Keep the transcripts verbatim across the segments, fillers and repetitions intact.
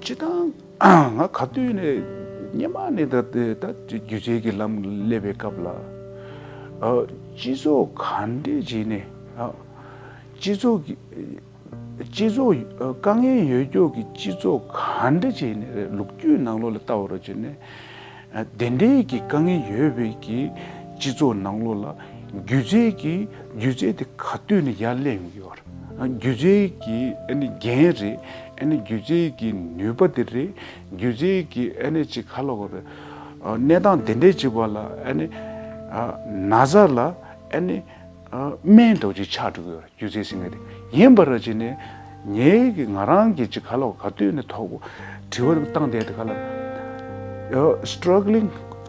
སྤྱིར་བཏང་ང་ག་དུས་ནས་སྔོན་མ་ནས་ད་ད་སྒྱུ་རྩལ་གྱི་ལམ་སླེབས་པའི་སྐབས་ལ། ཨ། སྤྱི་ཚོགས་ག་འདྲས་བྱས་ནས། ཨ། སྤྱི་ཚོགས་ཀྱི་སྤྱི་ཚོགས། ཨ། དཀའ་ངལ་ཡོད་ཀྱོག་གི་སྤྱི་ཚོགས་ག་འདྲས་བྱས་ནས་རེད། ལོ་རྒྱུས་ནང་ལོགས་ལ་ལྟ་བ་ར་བྱས་ནས། ཨ། དེ་འདྲའི་གི་དཀའ་ངལ་ཡོད་པའི་གི་སྤྱི་ཚོགས་ནང་ལོགས་ལ་སྒྱུ་རྩལ་གྱི་སྒྱུ་རྩལ་དེ་ག་དུས་ནས་ཡར་སླེབས་ཡོང་གི་ཡོད་རེད། སྒྱུ་རྩལ་གྱི་ཨ་ནི་འགན་རེད། ཨ་ནི་སྒྱུ་རྩལ་གྱི་ནུས་པ་དེ་རེད། སྒྱུ་རྩལ་གྱི་ཨ་ནི་ཅིག་ག་ལབ་དགོས་རེད། ཨ། གནས་སྟངས་དེ་འདྲའི་བྱེད་པ་ལ་ཨ་ནི། ཨ། ན་ཚ་ལ་ཨ་ནི། ཨ། སྨན་འདྲ་བོ་ཅིག་ཆགས་འགྲོ་གི་ཡོད་རེད། སྒྱུ་རྩལ་ཟེར་མཁན་དེ་ཡིན་པ་ར་བྱས་ནས། ངའི་གི་ང་རང་གི་ཅིག་ག་ལབ་དགོས། ག་དུས་ནས་ཐོག་དྲི་བ་བཏང་བསྡད་དེ་ག་ལབ། ཨ། struggling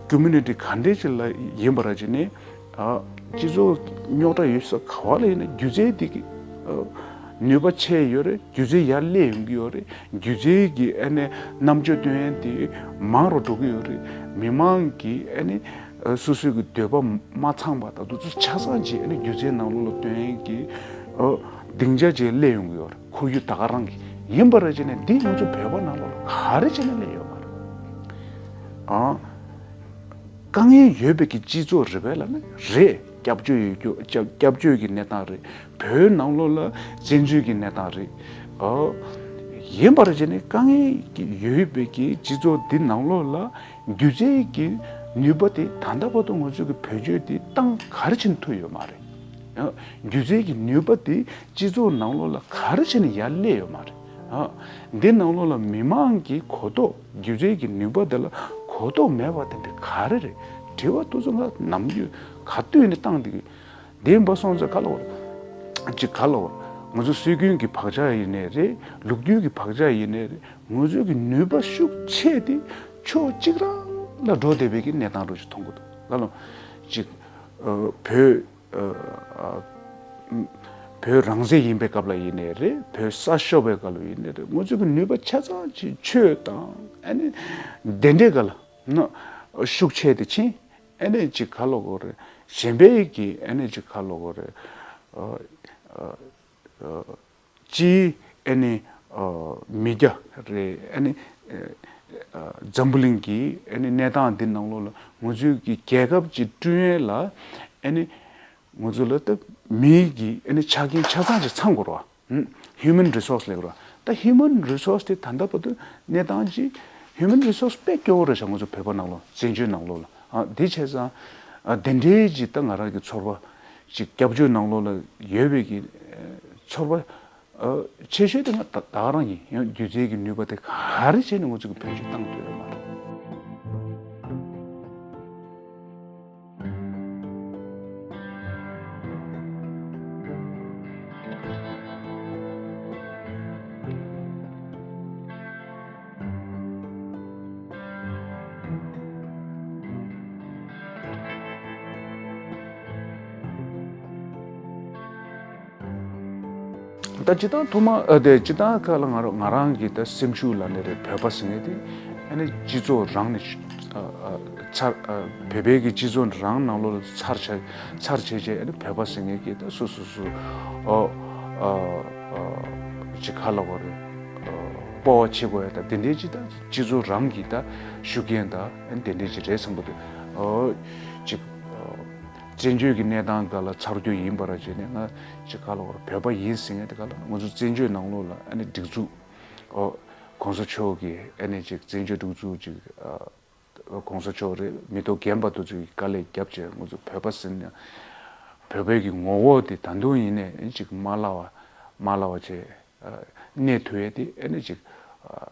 community ག་འདྲའི་ཅིག་ལ་ཡིན་པ་ར་བྱས་ནས། ཨ། སྤྱི་ཚོགས་རྙོག་དྲ་ཡོད་ས་ག་བ་ལ་ཡིན་ན་སྒྱུ་རྩལ་འདི་གི། ཨ། ནུས་པ་ཆེ་ཡོད་རེད། སྒྱུ་རྩལ་ཡར་སླེབས་ཡོང་གི་ཡོད་རེད། སྒྱུ་རྩལ་གྱི་ཨ་ནི་རྣམ་དཔྱོད་སྟོན་ཡས་དེ་མང་རུ་འགྲོ་གི་ཡོད་རེད། མི་མང་གི་ཨ་ནི། ཨ། སོ་སོའི་གི་འདོད་པ་མ་ཚང་བ་དང་དེ་ཚོ་ཆ་ཚང་ཅིག་ཨ་ནི་སྒྱུ་རྩལ་ནང་ལོགས་ལ་སྟོན་ཡས་ཀྱི། ཨ། སྡིངས་ཆ་ཅིག་སླེབས་ཡོང་གི་ཡོད་རེད། ཁོར་ཡུག་ད་ག་རང་གི་ཡིན་པ་ར་བྱས་ནས་འདི་ང་ཚོ་བོད་པ་ནང་ལོགས་ལ་ག་རེ་བྱས་ནས་སླེབས་ཡོད་མ་རེད། ཨ། དཀའ་ངལ་ཡོད་པའི་གི་སྤྱི་ཚོགས་རེད་པས་ལབ་ན་རེད། སྐྱབས་བཅོལ་ཡོད་རྒྱུ། སྐྱབས་སྐྱབས་བཅོལ་གྱི་གནས་སྟངས་རེད། བོད་ནང་ལོགས་ལ་བཙན་བྱོལ་གྱི་གནས་སྟངས་རེད། ཨོ། ཡིན་པར་བྱས་ནས་དཀའ་ངལ་གྱི་ཡོད་པའི་གི་སྤྱི་ཚོགས་འདི་ནང་ལོགས་ལ་སྒྱུ་རྩལ་གྱི་ནུས་པ་དེ་ད་ལྟ་བར་དུ་ང་ཚོ་གི་བེད་སྤྱོད་དེ་བཏང་ག་རེ་བྱས་ནས་ཐུབ་ཡོད་མ་རེད། ཨ། སྒྱུ་རྩལ་གྱི་ནུས་པ་དེ་སྤྱི་ཚོགས་ནང་ལོགས་ལ་ག་རེ་བྱས་ནས་ཡར་སླེབས་ཡོད་མ་རེད། ཨ། འདི་ནང་ལོགས་ལ་མི་མང་གི་གོ་རྟོགས། སྒྱུ་རྩལ་གྱི་ནུས་པ་འདི་ལ་གོ་རྟོགས་མེད་པ་དེ་འདྲ་ག་རེ་རེད། དྲི་བ་དེ་ཚོ་ང་ནམ་རྒྱུན་ག་དུས་ནས་བཏང་བསྡད་ཀྱི། འདི་ཡིན་པ་སོང་ཙང་ག་ལབ་དགོས་རེད། ཅིག་ག་ལབ་དགོས་རེད། ང་ཚོ་སྲོལ་རྒྱུན་གྱི་བག་ཆགས་ཡིན་ནའི་རེད། ལོ་རྒྱུས་ཀྱི་བག་ཆགས་ཡིན་ནའི་རེད། ང་ཚོའི་གི་ནུས་པ་ཤུགས་ཆེ་དེ་ཕྱོགས་གཅིག་རང་ལ་འགྲོ་བསྡད་པའི་གི་གནས་སྟངས་རུ་ཞིག་མཐོང་གི་འདུག། ག་ལབ། ཅིག་ཨ། བོད། ཨ། ཨ། བོད་རང་བཙན་ཡིན་པའི་སྐབས་ལ་ཡིན་ནའི་རེད། བོད་གསར་ཤོར་བའི་སྐབས་ལ་ཡིན་ནའི་རེད། ང་ཚོའི་གི་ནུས་པ་ཆ་ཚང་ཅིག་ཆོས་དང་ཨ་ནི་དེ་འདྲའི་སྒང་ལ་ཤུགས་ཆེ་དེ་ཕྱིན། ཨ་ནི་ཅིག་ག་ལབ་དགོས་རེད། གཞན་པའི་གི་ཨ་ནི་ཅིག་ག་ལབ་དགོས་རེད། ཨ། ཨ། ཨ། སྤྱིའི་ཨ་ནི། ཨ། མི་སྐྱ་རེད། ཨ་ནི། ཨ། འཛམ་བུ་གླིང་གི་ཨ་ནི་གནས་སྟངས་འདི་ནང་ལོགས་ལ་ང་ཚོའི་གི་རྒྱལ་ཁབ་ཅིག་བསྐྲུན་ཡས་ལ་ཨ་ནི་ང་ཚོ་ལ་ད་མིའི་གི་ཨ་ནི་ཆ་རྐྱེན་ཆ་ཚང་ཅིག་ཚང་དགོས་རེད་བ། ཧུ་མན་རི་སོར་སི་ལབ་དགོས་རེད་བ། ད་ཧུ་མན་རི་སོར་སི་དེ་ད་ལྟ་བར་དུ་གནས་སྟངས་ཅིག་ཧུ་མན་རི་སོར་སི་དཔེ་སྐྱོ་བོ་རེད་ཤག། ང་ཚོ་བོད་པ་ནང་ལོགས། བཙན་བྱོལ་ནང་ལོགས་ལ། ཨ། དེ་བྱས་ཙང་། ཨ། དེ་འདྲའི་ཅིག་ད་ང་རང་གི་ཚོར་བ་ཅིག་སྐྱབས་བཅོལ་ནང་ལོགས་ལ་ཡོད་པའི་གི་ཚོར་བ། ཨ། ཆེ་ཤོས་དེ་ང་ད་ད་ག་རང་ཡིན། ཡང་སྒྱུ་རྩལ་གྱི་ནུས་པ་དེ་ག་རེ་བྱས་ནས་ང་ཚོ་གི་བེད་སྤྱོད་བཏང་ཐུབ་ཡོད་མ་རེད། ད་སྤྱིར་བཏང་ཐོག་མ། ཨ། དེ་སྤྱིར་བཏང་ཁ་ལ་ང་རང་ང་རང་གི་ད་སེམས་ཤུགས་ལབ་ནའི་རེད། བོད་པ་ཟེར་མཁན་དེ་ཨ་ནི་སྤྱི་ཚོགས་རང་ནས། ཨ། ཨ། ཚར། ཨ། བོད་པའི་གི་སྤྱི་ཚོགས་རང་ནང་ལོགས་ལ་ཚར་བཅད། ཚར་བཅད་བྱས། ཨ་ནི་བོད་པ་ཟེར་མཁན་གྱི་ད་སོ་སོ་སོ། ཨ། ཨ། ཨ། ཅིག་ག་ལབ་དགོས་རེད། ཨ། སྤོབས་པ་བྱེད་དགོས་ཡ་ད་དེ་འདྲའི་ཅིག་ད་སྤྱི་ཚོགས་རང་གི་ད་ཤུགས་རྐྱེན་ད་ཨ་ནི་དེ་འདྲའི་ཅིག་རེད་བསམ་གྱི་འདུག། ཨ། ཅིག་ཨ། བཙན་བྱོལ་གྱི་གནས་སྟངས་སྒང་ལ་ཚར་རྒྱུ་ཡིན་པ་ར་བྱས་ནས། ང་ཅིག་ག་ལབ་དགོས་རེད། བོད་པ་ཡིན་ཟེར་མཁན་དེ་ག་ལ་ང་ཚོ་བཙན་བྱོལ་ནང་ལོགས་ལ་ཨ་ནི་སྒྲིག་འཛུགས། ཨོ། གོང་ས་མཆོག་གིས་ཨ་ནི་ཅིག་བཙན་བྱོལ་སྒྲིག་འཛུགས་ཅིག་ཨ། གོང་ས་མཆོག་རེད། མི་ཐོག་རྒན་པ་དེ་ཚོ་གིས་དཀའ་ལས་བརྒྱབ་བྱས། ང་ཚོ་བོད་པ་ཟེར་ན་བོད་པའི་གི་ངོ་བོ་དེ་ད་དུང་ཡིན་ནའི་ཅིག་མ་བརླག་པ་མ་བརླག་པ་བྱས། ཨ། གནས་ཐུབ་ཡས་དེ་ཨ་ནི་ཅིག་ཨ།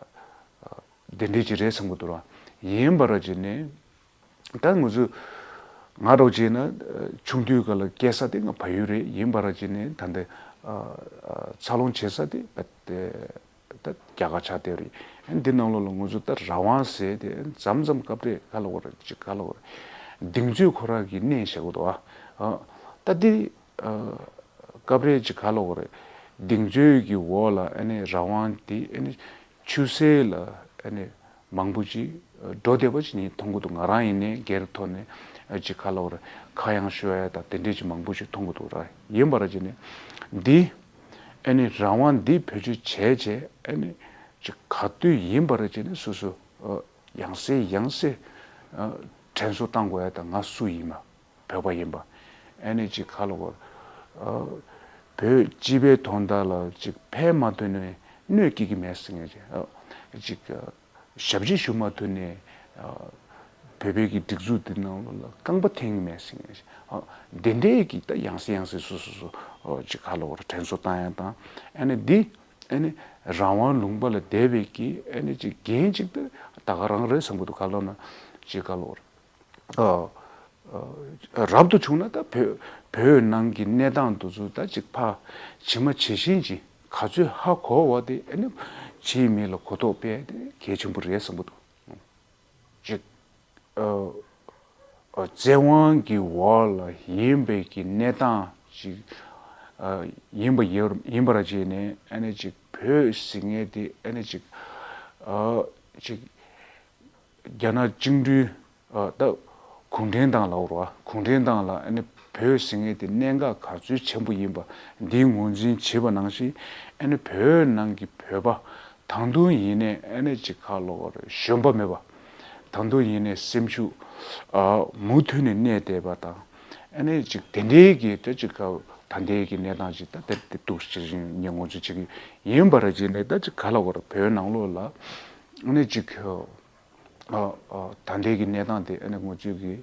ཨ། དེ་འདྲའི་ཅིག་རེད་བསམ་གྱི་འདུག་ར། ཡིན་པ་ར་བྱས་ནས། ད་ང་ཚོ་ང་རང་བྱས་ན་ཆུང་དུས་སྐབས་ལ་སྐྱེས་ས་དེ་ང་བལ་ཡུལ་རེད། ཡིན་པ་ར་བྱས་ནས་ད་ལྟ་ཨ་ཨ་འཚར་ལོངས་བྱེད་ས་དེ་ད་རྒྱ་གར་ཆགས་བསྡད་རེད། ཨ་ནི་འདི་ནང་ལོགས་ལ་ང་ཚོ་ད་རང་དབང་ཟེར་དེ་མཚམས་མཚམས་སྐབས་རེ་ག་ལབ་དགོས་རེད། ཅིག་ག་ལབ་དགོས་རེད། གདེང་ཚོད་ཁོ་རང་གིས་གནས་བཞག་གི་འདུག་ཨ། ཨ། ད་འདི་ཨ་སྐབས་རེ་ཅིག་ག་ལབ་དགོས་རེད། གདེང་ཚོད་ཀྱི་འོག་ལ་ཨ་ནི་རང་དབང་དེ་ཨ་ནི་ཆུད་ཟོས་ལ་ཨ་ནི་མང་པོ་ཅིག་འགྲོ་བསྡད་པ་ཅིག་ངས་མཐོང་གི་འདུག། ང་རང་ཡིན་ནའི་སྒེར་ཐོག་ནས་ཅིག་ག་ལབ་དགོས་རེད། ཁ་གཡང་ཤོར་ཡ་དང་དེ་འདྲས་ཅིག་མང་པོ་ཞིག་མཐོང་གི་འདུག་ར། ཡིན་པ་ར་བྱས་ནས་འདི་ཨ་ནི་རང་དབང་འདི་བེད་སྤྱོད་བྱས་བྱས། ཨ་ནི་ ཅིག་ག་དུས་ཡིན་པར་བྱས་ནས་སོ་སོ་ཡང་སེ་ཡང་སེ་དྲན་གསོ་བཏང་དགོས་ཡ་ད་ང་སུ་ཡིན་པ། བོད་པ་ཡིན་པ། ཨ་ནི་ཅིག་ག་ལ་གོ། བོད་སྤྱི་པའི་དོན་དག་ལ་ཅིག་ཕན་མ་ཐོགས་ནས་གནོད་སྐྱེལ་གྱི་མེད་ཟེར་མཁན་ཅིག་ཅིག་ཞབས་ཕྱི་ཞུ་མ་ཐུབ་ནས་བོད་པའི་གི་སྒྲིག་འཛུགས་འདི་ནང་ལོགས་ལ་རྐང་པ་འཐེན་གྱི་མེད་ཟེར་མཁན་ཅིག་འདི་འདྲའི་གི་ད་ཡང་སེ་ཡང་སེ་སོ་སོ་སོ་ཅིག་ག་ལ་གོ་དྲན་གསོ་བཏང་ཡ་དང་། ཨ་ནི་འདི་ཨ་ནི་རང་དབང་ལུང་པ་ལ་བསྡད་པའི་གི་ཨ་ནི་ཅིག་འགན་ཅིག་ད་ད་ག་རང་རེད་བསམ་གི་འདུག་ག་ལ་ན་ཅིག་ག་ལ་གོ། ཨ། ཨ། རབ་ཏུ་བྱུང་ན་ད་བོད་བོད་ནང་གི་གནས་སྟངས་དེ་ཚོ་ད་ཅིག་ཕར་ཇི་མ་ཇི་བཞིན་ཅིག་ག་ཚོད་ཧ་གོ་བ་དེ་ཨ་ནི་ཕྱིའི་མི་ལ་གོ་རྟོགས་སྤེལ་དེ་གལ་ཆེན་པོ་རེད་བསམ་གི་འདུག་ཅིག་ཨ། ཨ། བཙན་དབང་གི་འོག་ལ་ཡིན་པའི་གི་གནས་སྟངས་ཅིག་ཨ། ཡིན་པ་ཡོད་ཡིན་པར་བྱས་ནས་ཨ་ནི་ཅིག་བོད་ཟེར་མཁན་དེ་ཨ་ནི་ཅིག་ཨ། ཅིག་རྒྱ་ནག་བཅིངས་འགྲོལ། ཨ། ད་གུང་ཁྲན་ཏང་ལབ་དགོས་རེད་བ། གུང་ཁྲན་ཏང་ལ་ཨ་ནི་བོད་ཟེར་མཁན་དེ་གནད་འགག་ག་ཚོད་ཆེན་པོ་ཡིན་པ་འདི་ངོས་འཛིན་བྱས་པ་ནང་བཞིན། ཨ་ནི་བོད་ནང་གི་བོད་པ་ད་དུང་ཡིན་ནའི་ཨ་ནི་ཅིག་ག་ལ་གོ་རེད། ཞུམ་པ་མེད་པ། ད་དུང་ཡིན་ནའི་སེམས་ཤུགས་ཨ་མུ་མཐུད་ནས་གནས་བསྡད་པ་དང་། ཨ་ནི་ཅིག་དེ་འདྲའི་གི་ད་ཅིག་ག་ད་ལྟའི་གི་གནས་སྟངས་ཅིག་ད་དེ་དེ་འདུག་ཅེས་ངས་ངོས་འཛིན་བྱེད་ཀྱི་ཡིན་པར་བྱས་ནས། ད་ཅིག་ག་ལ་གོ་རེད། བོད་ནང་ལོགས་ལ་ཨ་ནི་ཅིག་ཨ། ཨ། ད་ལྟའི་གི་གནས་སྟངས་དེ་ཨ་ནི་ང་ཚོས་གི་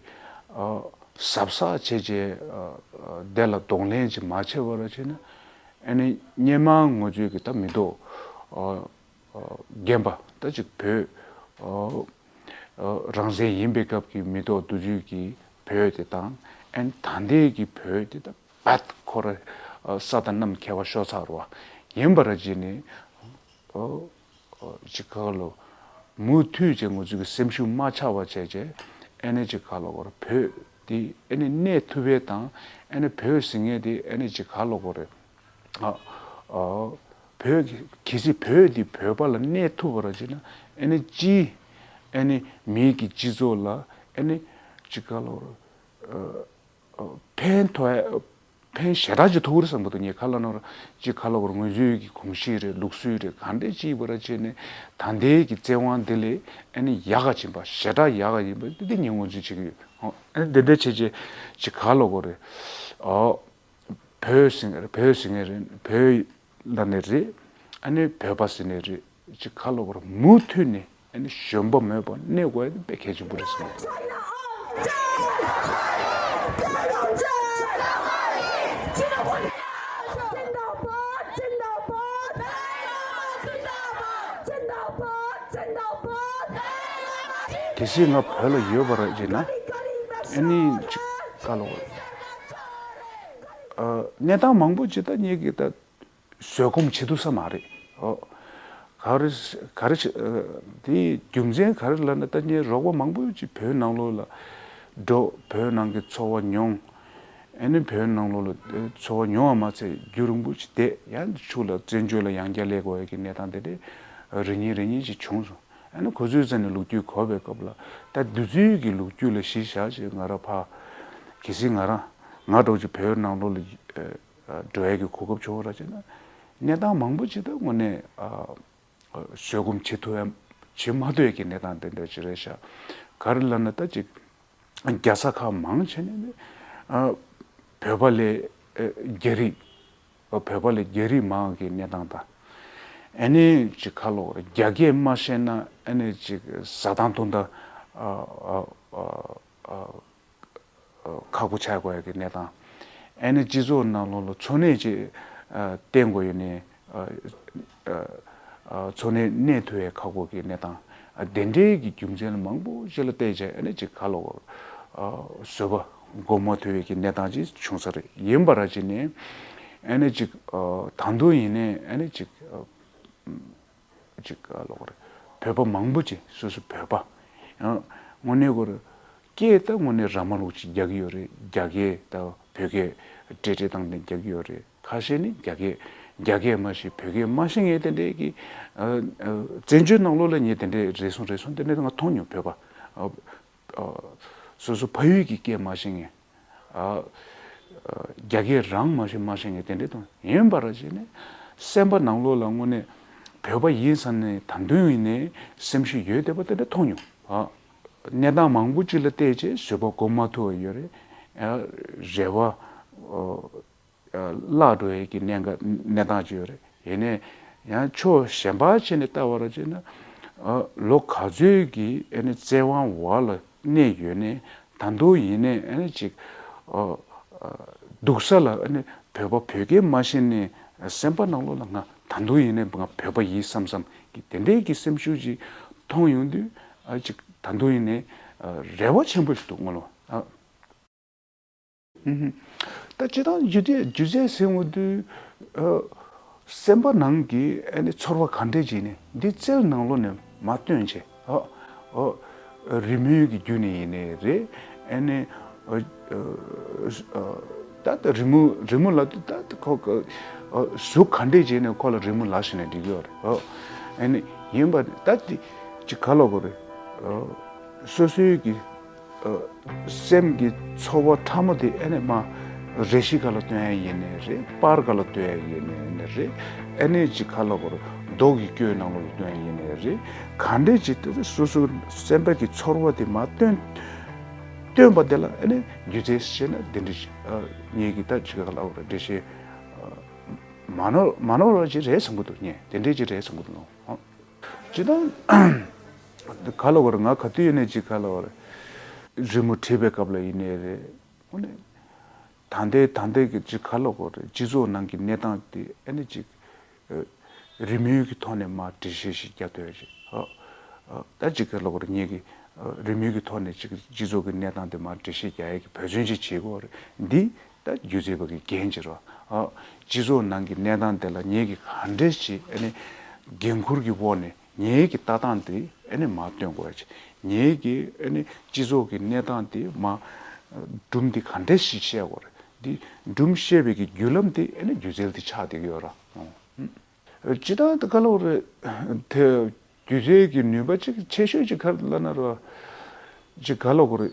ཨ། གཟབ་གཟབ་བྱས་བྱས། ཨ། ཨ། དེ་ལ་གདོང་ལེན་ཅིག་མ་བྱས་པར་བྱས་ན། ཨ་ནི་སྔོན་མ་ང་ཚོས་གི་ད་མི་ཐོག་ཨ། ཨ། རྒན་པ་ད་ཅིག་བོད་ཨ། ཨ། རང་བཙན་ཡིན་པའི་སྐབས་ཀྱི་མི་ཐོག་དུས་ཚོད་ཀྱི་བོད་དེ་དང་། ཨ་ནི་ད་ལྟའི་གི་བོད་དེ་ད་རྦད་ཁོ་ར་ཨ། ས་དང་གནམ་ཁྱད་པར་ཤོར་ཚར་བ་ཡིན་པར་བྱས་ནས། ཨ། ཅིག་ག་ལ་མུ་མཐུད་བྱས་ང་ཚོ་གི་སེམས་ཤུགས་མ་ཆག་པ་བྱས་བྱས། ཨ་ནི་ཅིག་ག་ལ་གོ་རེད། བོད་འདི་ཨ་ནི་གནས་ཐུབ་པའི་དང་། ཨ་ནི་བོད་ཟེར་མཁན་འདི་ཨ་ནི་ཅིག་ག་ལ་གོ་རེད། ཨ། ཨ། བོད་གལ་སྲིད་བོད་འདི་བོད་པ་ལ་གནས་ཐུབ་པ་ར་བྱས་ན། ཨ་ནི་སྤྱིའི་ཨ་ནི་མིའི་གི་སྤྱི་ཚོགས་ལ་ཨ་ནི་ཅིག་ག་ལ་གོ་རེད། ཨ། ཕན་ཐོགས་ཕན་ཞེ་དྲག་ཅིག་ཐོགས་ཀྱི་རེད་བསམ་གྱི་འདུག་ངས་ག་ལ་ན་ར་ཅིག་ག་ལ་གོ་རེད། ང་ཚོའི་གི་གོམས་གཤིས་རེད། ལུགས་སྲོལ་རེད། ག་འདྲས་ཅིག་བར་བྱས་ནས་ད་ལྟའི་གི་བཙན་དབང་འདི་ལས་ཨ་ནི་ཡག་ག་ཕྱིན་པ། ཞེ་དྲག་ཡག་ག་ཡིན་པ་འདི་འདི་ངས་ངོས་འཛིན་བྱེད་ཀྱི་ཡོད། ཨ་ནི་འདི་འདྲས་བྱས་བྱས་ཅིག་ག་ལ་གོ་རེད། ཨོ། བོད་ཟེར་མཁན་རེད། བོད་ཟེར་མཁན་རེད། བོད་ལབ་ནའི་རེད། ཨ་ནི་བོད་པ་ཟེར་ནའི་རེད། ཅིག་ག་ལ་གོ་རེད། མུ་མཐུད་ནས་ཨ་ནི་ཞུམ་པ་མེད་པར་གནས་དགོས་ཡ་དེ་དཔེ་གལ་ཆེན་པོ་རེད་བསམ་གྱི་འདུག་གལ་སྲིད་ང་བོད་ལ་ཡོད་པ་རེད་ཅེ་ན། ཨ་ནི་ཅིག་ག་ལ་གོ་རེད། ཨ། གནས་སྟངས་མང་པོ་ཅིག་ད་ངེད་ཀྱིས་ད་བཟོད་སྒོམ་བྱེད་ཐུབ་ས་མ་རེད། ཨོ། ག་རེ་ག་རེ་བྱེད། ཨ། དེའི་རྒྱུ་མཚན་ག་རེ་ལབ་ན། ད་ངས་རོགས་པ་མང་པོ་ཅིག་བོད་ནང་ལོགས་ལ་འགྲོ། བོད་ནང་གི་འཚོ་བ་མྱོང་། ཨ་ནི་བོད་ནང་ལོགས་ལ་འཚོ་བ་མྱོང་བ་མ་ཚད་རྒྱུན་རིང་པོ་ཅིག་བསྡད། ཡང་ཕྱུགས་ལ་བཙན་བྱོལ་ལ་ཡང་བསྐྱར་སླེབས་དགོས་ཡ་གི་གནས་སྟངས་དེ་འདྲ་རེ་གཉིས་རེ་གཉིས་ཅིག་བྱུང་སོང་། ཨ་ནི་ཁོ་ཚོའི་རྩ་ནས་ལོ་རྒྱུས་གོ་བའི་སྐབས་ལ། ད་དེ་ཚོའི་གི་ལོ་རྒྱུས་ལ་གཞི་བཞག་བྱས་ང་རང་ཕར་གལ་སྲིད་ང་རང་ང་འདྲ་བོ་ཅིག་བོད་ནང་ལོགས་ལ་འགྲོ་ཡ་གི་གོ་སྐབས་བྱུང་བ་ར་བྱས་ན། གནས་སྟངས་མང་པོ་ཅིག་ད་དངོས་གནས་ཨ་བཟོད་སྒོམ་བྱེད་ཐུབ་ཡ་བྱེད་མ་ཐུབ་ཡ་གི་གནས་སྟངས་དེ་འདྲ་ཅིག་རེད་ཤག་ག་རེ་ལབ་ན་ད་ཅིག་རྒྱལ་ས་ཁག་མང་ཆེ་ནས་ནི་ཨ་བོད་པ་ལས་ཨ་རྒྱ་རིགས། བོད་པ་ལས་རྒྱ་རིགས་མང་གི་གནས་སྟངས་དང་། ཨ་ནི་ཅིག་ག་ལ་གོ་རེད། རྒྱ་སྐད་མ་ཤེས་ན་ཨ་ནི་ཅིག་ཟ་སྟངས་འཐུང་སྟངས་ཨ་ཨ་ཨ་ཨ་ཁག་པོ་ཆགས་དགོས་ཡ་གི་གནས་སྟངས། ཨ་ནི་སྤྱི་ཚོགས་ནང་ལོགས་ལ་འཚོ་གནས་ཅིག་ཨ་བརྟན་དགོས་ཡོད་ནའི་ཨ་ཨ་ཨ་འཚོ་གནས་གནས་ཐུབ་ཡ་ཁག་པོ་གི་གནས་སྟངས། ཨ་དེ་འདྲའི་གི་རྒྱུ་མཚན་ལ་མང་པོ་ཅིག་ལ་བལྟས་བྱས། ཨ་ནི་ཅིག་ག་ལ་གོ་ཨ་བཟོད་པ་སྒོམ་མ་ཐུབ་ཡ་གི་གནས་སྟངས་ཅིག་བྱུང་ས་རེད། ཡིན་པ་ར་བྱས་ནས་ཨ་ནི་ཅིག་ཨ་ད་དུང་ཡིན་ནའི་ཨ་ནི་ཅིག་ཨ། ཅིག་ག་ལ་གོ་རེད། བོད་པ་མང་པོ་ཅིག་སོ་སོ་བོད་པ། ཡང་དངོས་གནས་གོ་རེད། སྐད་ད་དངོས་གནས་ར་མ་ལུག་ཅིག་རྒྱག་གི་ཡོད་རེད། རྒྱ་སྐད་ད་བོད་སྐད་འདྲེས་འདྲེས་བཏང་ནས་རྒྱག་གི་ཡོད་རེད། ཁ་ཤས་ནི་རྒྱ་སྐད་རྒྱ་སྐད་མ་ཤེས། བོད་སྐད་མ་ཤེས་མཁན་དེ་འདྲས་ཀྱི་ཨ་ཨ་བཙན་བྱོལ་ནང་ལོགས་ལ་ངས་དེ་འདྲས་རེ་ཟུང་རེ་ཟུང་དེ་འདྲས་ང་མཐོང་མྱོང་། བོད་པ་ཨ་ཨ་སོ་སོ་ཕ་ཡུལ་གྱི་སྐད་མ་ཤེས་མཁན། ཨ་ཨ་རྒྱ་སྐད་རང་མ་ཤེས་མ་ཤེས་མཁན་དེ་འདྲས་དང་། ཡིན་པ་ར་བྱས་ནས་སེམས་པ་ནང་ལོགས་ལ་དངོས་གནས་ བོད་པ་ཡིན་བསམ་ནས་ད་དུང་ཡིན་ནའི་སེམས་ཤུགས་ཡོད་བསྡད་པ་དེ་འདྲ་མཐོང་མྱོང་། ཨ། གནས་སྟངས་མང་པོ་ཅིག་ལ་བལྟས་རྗེས་བཟོད་པ་སྒོམ་མ་ཐུབ་པ་ཡོད་རེད། ཨ། རེ་བ། ཨ། བརླག་འགྲོ་ཡས་ཀྱི་གནད་འགག་གནས་སྟངས་ཅིག་ཡོད་རེད། ཡིན་ནའི་ཡང་ཕྱོགས་གཞན་པ་བྱས་ནས་ལྟ་བ་ར་བྱས་ན། ཨ། ལོ་ག་ཚོད་ཀྱི་ཨ་ནི་བཙན་དབང་འོག་ལ་གནས་ཡོད་ནའི་ད་དུང་ཡིན་ནའི་ཨ་ནི་ཅིག་ཨ། ཨ། སྡུག་ས་ལ་ཨ་ནི་བོད་པ་བོད་སྐད་མ་ཤེས་ནའི་སེམས་པ་ནང་ལོགས་ལ་ང་ད་དུང་ཡིན་ནའི་ང་བོད་པ་ཡིན་བསམ་བསམ་གྱི་དེ་འདྲའི་གི་སེམས་ཤུགས་ཅིག་མཐོང་ཡོང་དུས། ཨ། ཅིག་ད་དུང་ཡིན་ནའི་ཨ། རེ་བ་ཆེན་པོ་ཞིག་འདུག་སྔོན་ལ། ཨ། ཧུམ་ཧུམ། ད་སྤྱིར་བཏང་སྒྱུ་རྩལ་སྒྱུ་རྩལ་ཟེར་འོང་དུས། ཨ། སེམས་པ་ནང་གི་ཨ་ནི་ཚོར་བ་ག་འདྲས་ཅིག་ནས་འདི་རྩལ་ནང་ལོགས་ནས་མར་བཏོན་བྱས། ཨ། ཨ། རི་མོའི་གི་བརྒྱུད་ནས་ཡིན་ནའི་རེད། ཨ་ནི། ཨ། ཨ། ད་ལྟ་རི་མོ་རི་མོ་ལབ་དུས་ད་ལྟ་ཁོ་ག་ཨ། གཟུགས་ག་འདྲས་བྱས་ནས་ཁོ་ལ་རི་མོ་ལབ་ཤེས་ནས་འགྲིག་གི་ཡོད་རེད། ཨ། ཨ་ནི་ཡིན་པ་ད་དེ་ཅིག་ག་ལབ་དགོས་རེད། ཨ། སོ་སོའི་གི་ཨ། སེམས་ཀྱི་ཚོར་བ་ཕྲ་མོ་དེ་ཨ་ནི་མར་རས་གཞི་སྒང་ལ་སྟོན་ཡ་ཡིན་ནའི་རེད། པར་སྒང་ལ་སྟོན་ཡ་ཡིན་ནའི་རེད། ཨ་ནི་ཅིག་ག་ལབ་དགོས་རེད། རྡོ་གི་སྐྱོན་ནང་ལོགས་ལ་སྟོན་ཡ་ཡིན་ནའི་རེད། ག་འདྲས་ཅིག་དེ་སོ་སོའི་སེམས་པ་གི་ཚོར་བ་དེ་མར་བཏོན། བཏོན་པ་དེ་ལ་ཨ་ནི་སྒྱུ་རྩལ་ཟེར་ན་དེ་འདྲས་ཅིག་ཨ། ངེད་ཀྱི་ད་ཅིག་ག་ལབ་དགོས་རེད། འགྲེལ་བཤད་ཨ། མ་ནོར་མ་ནོར་བ་ཅིག་རེད་བསམ་གྱི་འདུག་ངས་དེ་འདྲས་ཅིག་རེད་བསམ་གྱི་འདུག་ཨ། ཅི་ལྟར་ག་ལབ་དགོས་རེད། ང་ག་དུས་ཡིན་ནའི་ཅིག་ག་ལབ་དགོས་རེད། རི་མོ་བྲིས་པའི་སྐབས་ལ་ཡིན་ནའི་རེད། ཨ་ནི་ད་ལྟའི་ད་ལྟའི་གི་ཅིག་ག་ལབ་དགོས་རེད། སྤྱི་ཚོགས་ནང་གི་གནས་སྟངས་དེ་ཨ་ནི་ཅིག་ཨ། རི་མོའི་གི་ཐོག་ནས་མར་འགྲེལ་བཤད་ཞིག་རྒྱག་འདོད་ཅིག་ཨ། ཨ། ད་ཅིག་ག་ལབ་དགོས་རེད། ངེད་ཀྱི་ཨ། རི་མོའི་གི་ཐོག་ནས་ཅིག་སྤྱི་ཚོགས་ཀྱི་གནས་སྟངས་དེ་མར་འགྲེལ་བཤད་རྒྱག་ཡས་ཀྱི་འབད་བརྩོན་ཅིག་བྱེད་དགོས་རེད། འདི་ད་སྒྱུ་རྩལ་པ་གི་འགན་ཅིག་རེད། ཨ། སྤྱི་ཚོགས་ནང་གི་གནས་སྟངས་དེ་ལ་ངེད་ཀྱིས་ག་འདྲས་ཅིག་ཨ་ནི་འགན་འཁུར་གྱི་འོག་ནས་ངེད་ཀྱི་ལྟ་སྟངས་དེ་ཨ་ནི་མར་སྟོན་དགོས་ཡ་ཅིག་ངེད་ཀྱི་ཨ་ནི་སྤྱི་ཚོགས་ཀྱི་གནས་སྟངས་དེ་མར་སྒྲུང་འདི་ག་འདྲས་ཤིག་བཤད་དགོས་རེད། འདི་སྒྲུང་བཤད་པའི་གི་བརྒྱུད་ལམ་དེ་ཨ་ནི་སྒྱུ་རྩལ་དེ་ཆགས་བསྡད་ཀྱི་ཡོད་རེད། ཨ། སྤྱིར་བཏང་དུ་ག་ལབ་དགོས་རེད། དེ་སྒྱུ་རྩལ་གྱི་ནུས་པ་གཅིག་ཆེ་ཤོས་གཅིག་ག་རེ་ལབ་ན་རོ། གཅིག་ག་ལབ་དགོས་རེད།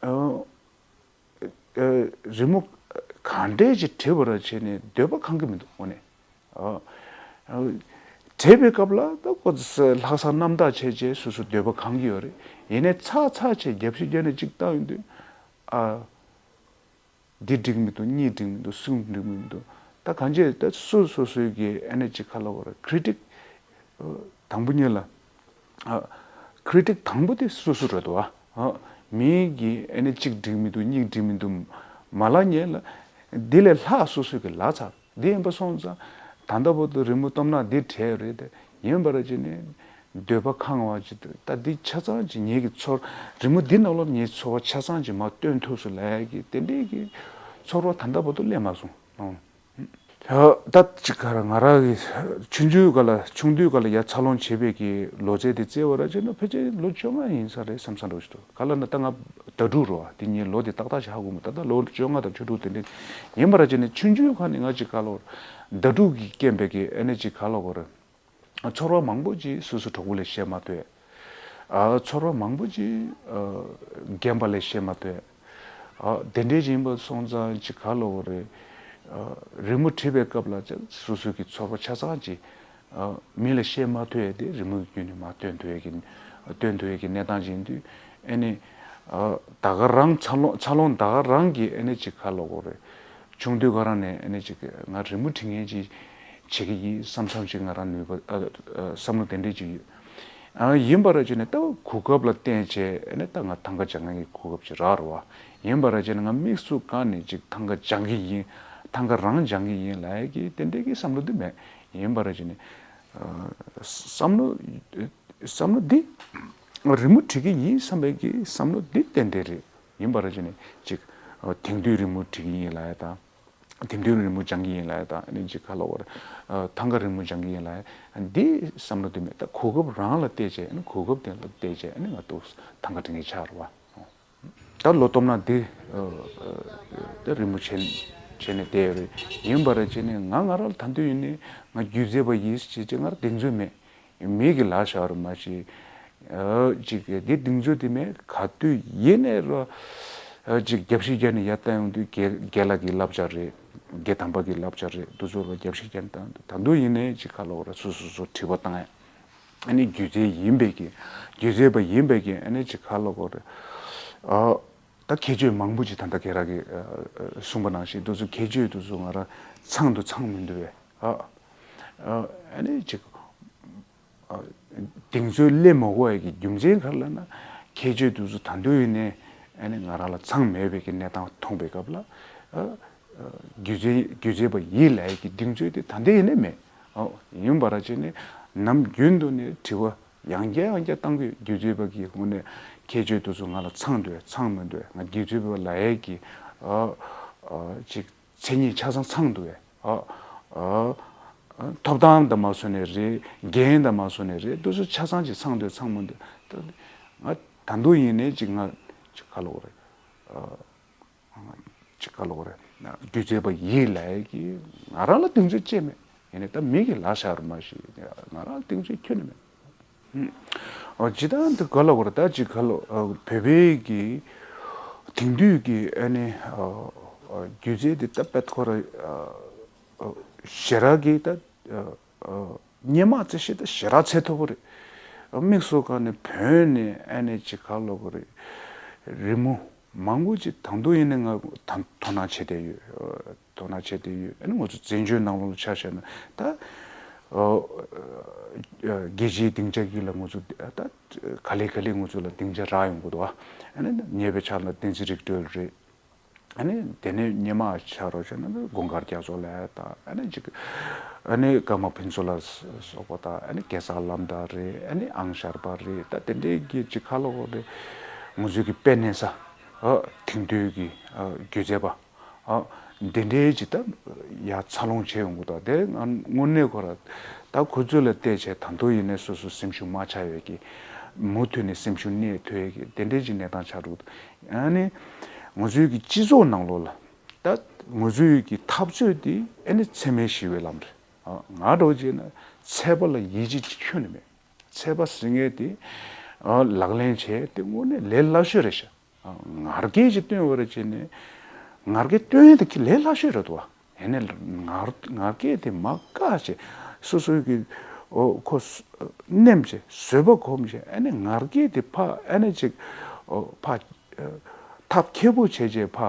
ཨ། ཨ། རི་མོ་གང་འདྲས་ཅིག་བྲིས་པ་ར་བྱས་ནས་འདོད་པ་ཁེངས་ཀྱི་མི་འདུག་དངོས་གནས། ཨ། ཨ། བྲིས་པའི་སྐབས་ལ་ད་ཁོ་ལྷག་བསམ་རྣམ་དག་བྱས་བྱས་སོ་སོ་འདོད་པ་ཁེངས་ཀྱི་ཡོད་རེད། ཡིན་ནའི་ཚགས་ཚགས་བྱས་རྒྱབ་བཤིག་བརྒྱབ་ནས་གཅིག་བཏང་ཡོང་དུས། ཨ། འདི་འགྲིག་མི་འདུག་གཉིས་འགྲིག་མི་འདུག་གསུམ་འགྲིག་མི་འདུག་ད་གང་ཅི་ད་སུ་སོ་སོའི་གི་ཨ་ནི་ཅིག་ག་ལབ་དགོས་རེད། ཀི་རི་ཊིག་དང་པོ་ཉིད་ལ། ཨ། ཀི་རི་ཊིག་དང་པོ་དེ་སུ་སུ་རེད་འདུག་ཨ། མི་གི་ཨ་ནི་གཅིག་འགྲིག་མི་འདུག་གཉིས་འགྲིག་མི་འདུག་མ་ལབ་ཉིད་ལ། འདི་ལས་ལྷག་སོ་སོའི་གི་ལབ་ཚར། འདི་ཡིན་པ་སོང་ཙང་ད་ལྟ་བར་དུ་རི་མོ་སྟོབས་ན་འདི་བྲིས་ཡོད་རེད་དེ། ཡིན་པ་ར་ཅིག་ནི་འདོད་པ་ཁེངས་པ་ཅིག་འདུག་ད་འདི་ཆ་ཚང་ཅིག་ངེད་ཀྱི་ཚོར། རི་མོ་འདི་ནང་ལོགས་ངའི་ཚོར་བ་ཆ་ཚང་ཅིག་མར་སྟོན་ཐུབ་སོང་ལབ་ཡ་གི་དེ་འདྲའི་གི་ཚོར་བ་ད་ལྟ་བར་དུ་སླེབས་མ་སོང་། ཨང་། ད་ཅིག་ག་ར་ང་རང་གི་ཆུང་ཆུང་སྒང་ལ་ཆུང་དུས་སྒང་ལ་ཡར་འཚར་ལོངས་བྱེད་པའི་གི་ལོ་ཚད་དེ་བརྩིས་པ་ར་ཅིག་ན་ཕལ་ཆེར་ལོ་བཅོ་ལྔ་ཡིན་ས་རེད་བསམ་ས་འདྲ་ཞིག་འདུག་ག་ལབ་ན་ད་ང་ཟླ་དྲུག་རེད་བ། དེ་ངའི་ལོ་དེ་ཏག་ཏག་ཞིག་ཧ་གོ་མི་འདུག་ད་ལྟ་ལོ་བཅོ་ལྔ་དང་བཅུ་དྲུག་དེ་འདྲ་ཡིན་པ་ར་ཅིག་ནི་ཆུང་ཆུང་སྒང་ནས་ང་ཅིག་ག་ལབ་དགོས་རེད། ཟླ་དྲུག་གི་རྐྱེན་པས་གི་ཨ་ནི་ཅིག་ག་ལབ་དགོས་རེད། ཚོར་བ་མང་པོ་ཅིག་སོ་སོའི་གྲོགས་པོ་ལ་བཤད་མ་ཐུབ། ཨ། ཚོར་བ་མང་པོ་ཅིག་ཨ། རྒན་པ་ལ་བཤད་མ་ཐུབ། ཨ། དེ་འདྲའི་ཅིག་ཡིན་པ་སོང་ཙང་ཅིག་ག་ལབ་དགོས་རེད། ཨ། རི་མོ་བྲིས་པའི་སྐབས་ལ་ཅིག་སོ་སོའི་གི་ཚོར་བ་ཆ་ཚང་ཅིག་ཨ། མི་ལ་བཤད་མ་ཐུབ་ཡས་དེ་རི་མོ་གི་བརྒྱུད་ནས་མར་སྟོན་ཐུབ་ཡས་ཀྱི། སྟོན་ཐུབ་ཡས་ཀྱི་གནས་སྟངས་ཅིག་ཡིན་དུས། ཨ་ནི། ཨ། ད་ག་རང་འཚར་ལོངས་འཚར་ལོངས་ད་ག་རང་གི་ཨ་ནི་ཅིག་ག་ལབ་དགོས་རེད། ཆུང་དུས་ཁོ་རང་ནས་ཨ་ནི་ཅིག་ང་རི་མོ་འབྲི་མཁན་ཅིག་བྱེད་ཀྱི་ཡིན་བསམ་བསམ་ཅིག་ང་རང་ནུས་པ་ཨ་ཨ་བསམ་བློ་དེ་འདྲས་ཅིག་ཡོད། ཨ། ཡིན་པ་ར་ཅིག་ནས་ད་གོ་སྐབས་ལ་བརྟེན་བྱས་ཨ་ནི་ད་ང་ཐང་ག་སྦྱང་མཁན་གྱི་གོ་སྐབས་ཅིག་རག་རེད་བ། ཡིན་པ་ར་ཅིག་ནས་ང་དམིགས་སུ་བཀར་ནས་ཅིག་ཐང་ག་སྦྱང་གི་ཡིན། ཐང་ག་རང་སྦྱང་གི་ཡིན་ལབ་ཡས་ཀྱི་དེ་འདྲས་ཀྱི་བསམ་བློ་དེ་མེད། ཡིན་པ་ར་ཅིག་ནས་ཨ་བསམ་བློ་བསམ་བློ་འདི་རི་མོ་འབྲི་གི་ཡིན་བསམ་པའི་གི་བསམ་བློ་འདི་ཏན་ཏན་རེད། ཡིན་པ་ར་ཅིག་ནས་ཅིག་ཨ་དེང་དུས་རི་མོ་འབྲི་གི་ཡིན་ལབ་ཡ་དང་། དེང་དུས་རི་མོ་སྦྱང་གི་ཡིན་ལབ་ཡ་དང་། ཨ་ནི་ཅིག་ག་ལབ་དགོས་རེད། ཨ་ཐང་ག་རི་མོ་སྦྱང་གི་ཡིན་ལབ་ཡ་འདི་བསམ་བློ་དེ་མེད། ད་གོ་སྐབས་རང་ལ་བལྟས་བྱས། ཨ་ནི་གོ་སྐབས་དེ་ལ་བལྟས་བྱས་ཨ་ནི་ང་ཏོག་ཙམ་ཐང་ག་འབྲི་མཁན་ཆགས་རེད་བ། ད་ལོ་སྟོབས་ན་འདི་ཨ་ཨ་ད་རི་མོ་བྱས་བྱས་ནས་བསྡད་ཡོད་རེད། ཡིན་པ་ར་ཅིག་ནས་ང་ང་རང་ལ་ད་དུང་ཡིན་ནའི་ང་སྒྱུ་རྩལ་པ་ཡིན་ཟེར་བྱས་ང་རང་གདེང་ཚོད་མེད། མི་གི་ལ་ཤར་མ་ཤེས། ཨ་ཅིག་གི་འདི་གདེང་ཚོད་དེ་མེད། ག་དུས་ཡིན་ནའི་རོ། ཨ་ཅིག་རྒྱབ་བཤིག་རྒྱབ་ནས་ཡར་བལྟ་ཡོང་དུས་རྒན་རྒན་ལགས་ཀྱི་བསླབ་བྱ་རེད། དགེ་དམ་པ་གི་བསླབ་བྱ་རེད། འདི་ཚོ་ལ་རྒྱབ་བཤིག་རྒྱབ་དང་ད་དུང་ཡིན་ནའི་ཅིག་ག་ལབ་དགོས་རེད། སོ་སོ་སོ་དྲི་བ་བཏང་ཡ། ཨ་ནི་སྒྱུ་རྩལ་ཡིན་པའི་གི་སྒྱུ་རྩལ་པ་ཡིན་པའི་གི་ཨ་ནི་ཅིག་ག་ལབ་དགོས་རེད། ཨ་ད་ཁྱད་ཆོས་མང་པོ་ཅིག་ད་ལྟ་ཁྱེད་རང་གིས་ཨ་ཨ་གསུངས་པ་ནང་བཞིན་འདི་ཚོ་ཁྱད་ཆོས་འདི་ཚོ་ང་རང་ཚང་དུ་ཚང་མི་འདུག་བས། ཨ་ཨ་ཨ་ནི་ཅིག་ཨ་གདེང་ཚོད་སླེབས་མ་དགོས་ཡ་གི་རྒྱུ་མཚན་ག་རེ་ལབ་ན། ཁྱད་ཆོས་དེ་ཚོ་ད་དུང་ཡིན་ནའི་ཨ་ནི་ང་རང་ལ་ཚང་མེད་པའི་གི་གནས་སྟངས་མཐོང་པའི་སྐབས་ལ། ཨ་ཨ་སྒྱུ་རྩལ་སྒྱུ་རྩལ་པ་ཡིན་ལབ་ཡ་གི་གདེང་ཚོད་དེ་ད་ལྟ་ཡིན་ནའི་མེད། ཨོ་ཡིན་པ་ར་བྱས་ནས་ནམ་རྒྱུན་དུ་ནས་དྲི་བ་ཡང་བསྐྱར་ཡང་བསྐྱར་བཏང་གི་ཡོད། སྒྱུ་རྩལ་པ་གི་ངོས་ནས་ཁྱད་ཆོས་དེ་ཚོ་ང་ལ་ཚང་འདུག་ཚང་མི་འདུག་ང་སྒྱུ་རྩལ་པ་ལབ་ཡ་གི་ཨ་ཨ་ཅིག་མཚན་ཉིད་ཆ་ཚང་ཚང་འདུག་བས། ཨ་ཨ་ཐོབ་ཐང་དང་མ་སོ་ནས་རེད། འགན་དང་མ་སོ་ནས་རེད། འདི་ཚོ་ཆ་ཚང་ཅིག་ཚང་འདོད་ཚང་མི་འདོད། ད་ང་ད་དུང་ཡིན་ནའི་ཅིག་ང་ཅིག་ག་ལབ་དགོས་རེད། ཨ་ཅིག་ག་ལབ་དགོས་རེད། སྒྱུ་རྩལ་པ་ཡིན་ལབ་ཡ་གི་ང་རང་ལ་གདེང་ཚོད་ཅི་མེད། ཡིན་ནའི་ད་མི་གི་ལབ་བཞག་རུ་མ་ཞིག་ང་རང་ལ་གདེང་ཚོད་ཁྱོན་ནས་མེད། ཨོ་ཇི་ལྟར་འདི་ག་ལབ་དགོས་རེད། ད་ཅིག་ག་ལབ་ཨ་བོད་པའི་གི་དེང་དུས་ཀྱི་ཨ་ནི་ཨ་ཨ་སྒྱུ་རྩལ་འདི་ད་དཔེ་ཁོ་ར་ཨ་ཨ་ཞེ་དྲག་གི་ད་ཨ་ཨ་སྔོན་མ་ཙི་ཞིག་ད་ཞེ་དྲག་ཚད་མཐོ་པོ་རེད། དམིགས་སུ་བཀར་ནས་བོད་ནས་ཨ་ནི་ཅིག་ག་ལབ་དགོས་རེད། རི་མོ་མང་པོ་ཅིག་ད་དུང་ཡིན་ནའི་ང་ད་དོ་སྣང་བྱེད་བསྡད་ཡོད། དོ་སྣང་བྱས་ཏེ་ཡོད། ཨ་ནི་ང་ཚོ་བཙན་བྱོལ་ནང་ལོགས་ལ་ཆ་བཞག་ན་ད་ཨ་རྒྱལ་སྤྱིའི་སྡིངས་ཆ་གི་ལ་ང་ཚོ་ད་ག་ལེ་ག་ལེ་ང་ཚོ་ལ་སྡིངས་ཆ་རག་ཡོང་གི་འདུག་ཨ་ནི་ཉེ་བའི་ཆར་ལ་བསྟན་འཛིན་རིག་གྲོལ་རེད། ཨ་ནི་དེ་ནས་སྔོན་མ་ཆ་རོགས་བྱས་ན་དགོངས་དཀར་རྒྱ་མཚོ་ལགས་དང་། ཨ་ནི་ཅིག་ཨ་ནི་ཀརྨ་ཕུན་ཚོགས་ལ་སོགས་པ་དང་། ཨ་ནི་གེ་སར་བླ་མ་རེད། ཨ་ནི་ཨང་ཤར་པ་རེད། ད་དེ་འདྲའི་གི་ཅིག་ག་ལབ་དགོས་རེད། ང་ཚོའི་གི་དཔེ་གནས་ས་ཨ་དེང་དུས་ཀྱི་ཨ་སྒྱུ་རྩལ་པ། ཨ་འདི་འདྲའི་ཅིག་ད་ཡར་འཚར་ལོངས་བྱས་ཡོང་གི་འདུག་དེ་ང་དངོས་གནས་ཁོ་ར་ད་ཁོ་ཚོ་ལ་བལྟས་བྱས་ད་དུང་ཡིན་ནའི་སོ་སོ་སེམས་ཤུགས་མ་ཆག་ཡས་ཀྱི་མུ་མཐུད་ནས་སེམས་ཤུགས་གནས་ཐུབ་ཡས་ཀྱི་དེ་འདྲའི་ཅིག་གནས་སྟངས་ཆགས་འགྲོ་གི་འདུག་ཨ་ནི་ང་ཚོའི་གི་སྤྱི་ཚོགས་ནང་ལོགས་ལ་ད་ང་ཚོའི་གི་འཐབ་རྩོད་དེ་ཨ་ནི་འཚེ་མེད་ཞི་བའི་ལམ་རེད། ཨ་ང་འདྲ་བོ་བྱས་ན་ཚད་པ་ལ་ཡིད་ཆེས་ཅིག་ཁྱོན་ནས་མེད། ཚད་པ་ཟེར་མཁན་དེ་ཨ་ལག་ལེན་བྱས་དེ་དངོས་གནས་ལས་སླ་ཤོས་རེད་ཤག་ཨ་ང་རྒྱལ་ཅིག་སྟོན་བ་རེད་བྱས་ནས་ང་རྒྱལ་སྟོན་ཡས་དེ་ཁྱི་ལས་སླ་ཤོས་རེད་འདུག་བ། ཡིན་ནའི་ང་ང་རྒྱལ་དེ་མ་བཀག་བྱས་སོ་སོའི་གི་ཨོ་ཁོ་ནེམ་བྱས་བཟོད་པ་གོམས་བྱས། ཨ་ནི་ང་རྒྱལ་དེ་ཕ་ཨ་ནི་ཅིག་ཨོ་ཕ་ཨ་ཐབས་མཁས་པོ་བྱས་བྱས་ཕ་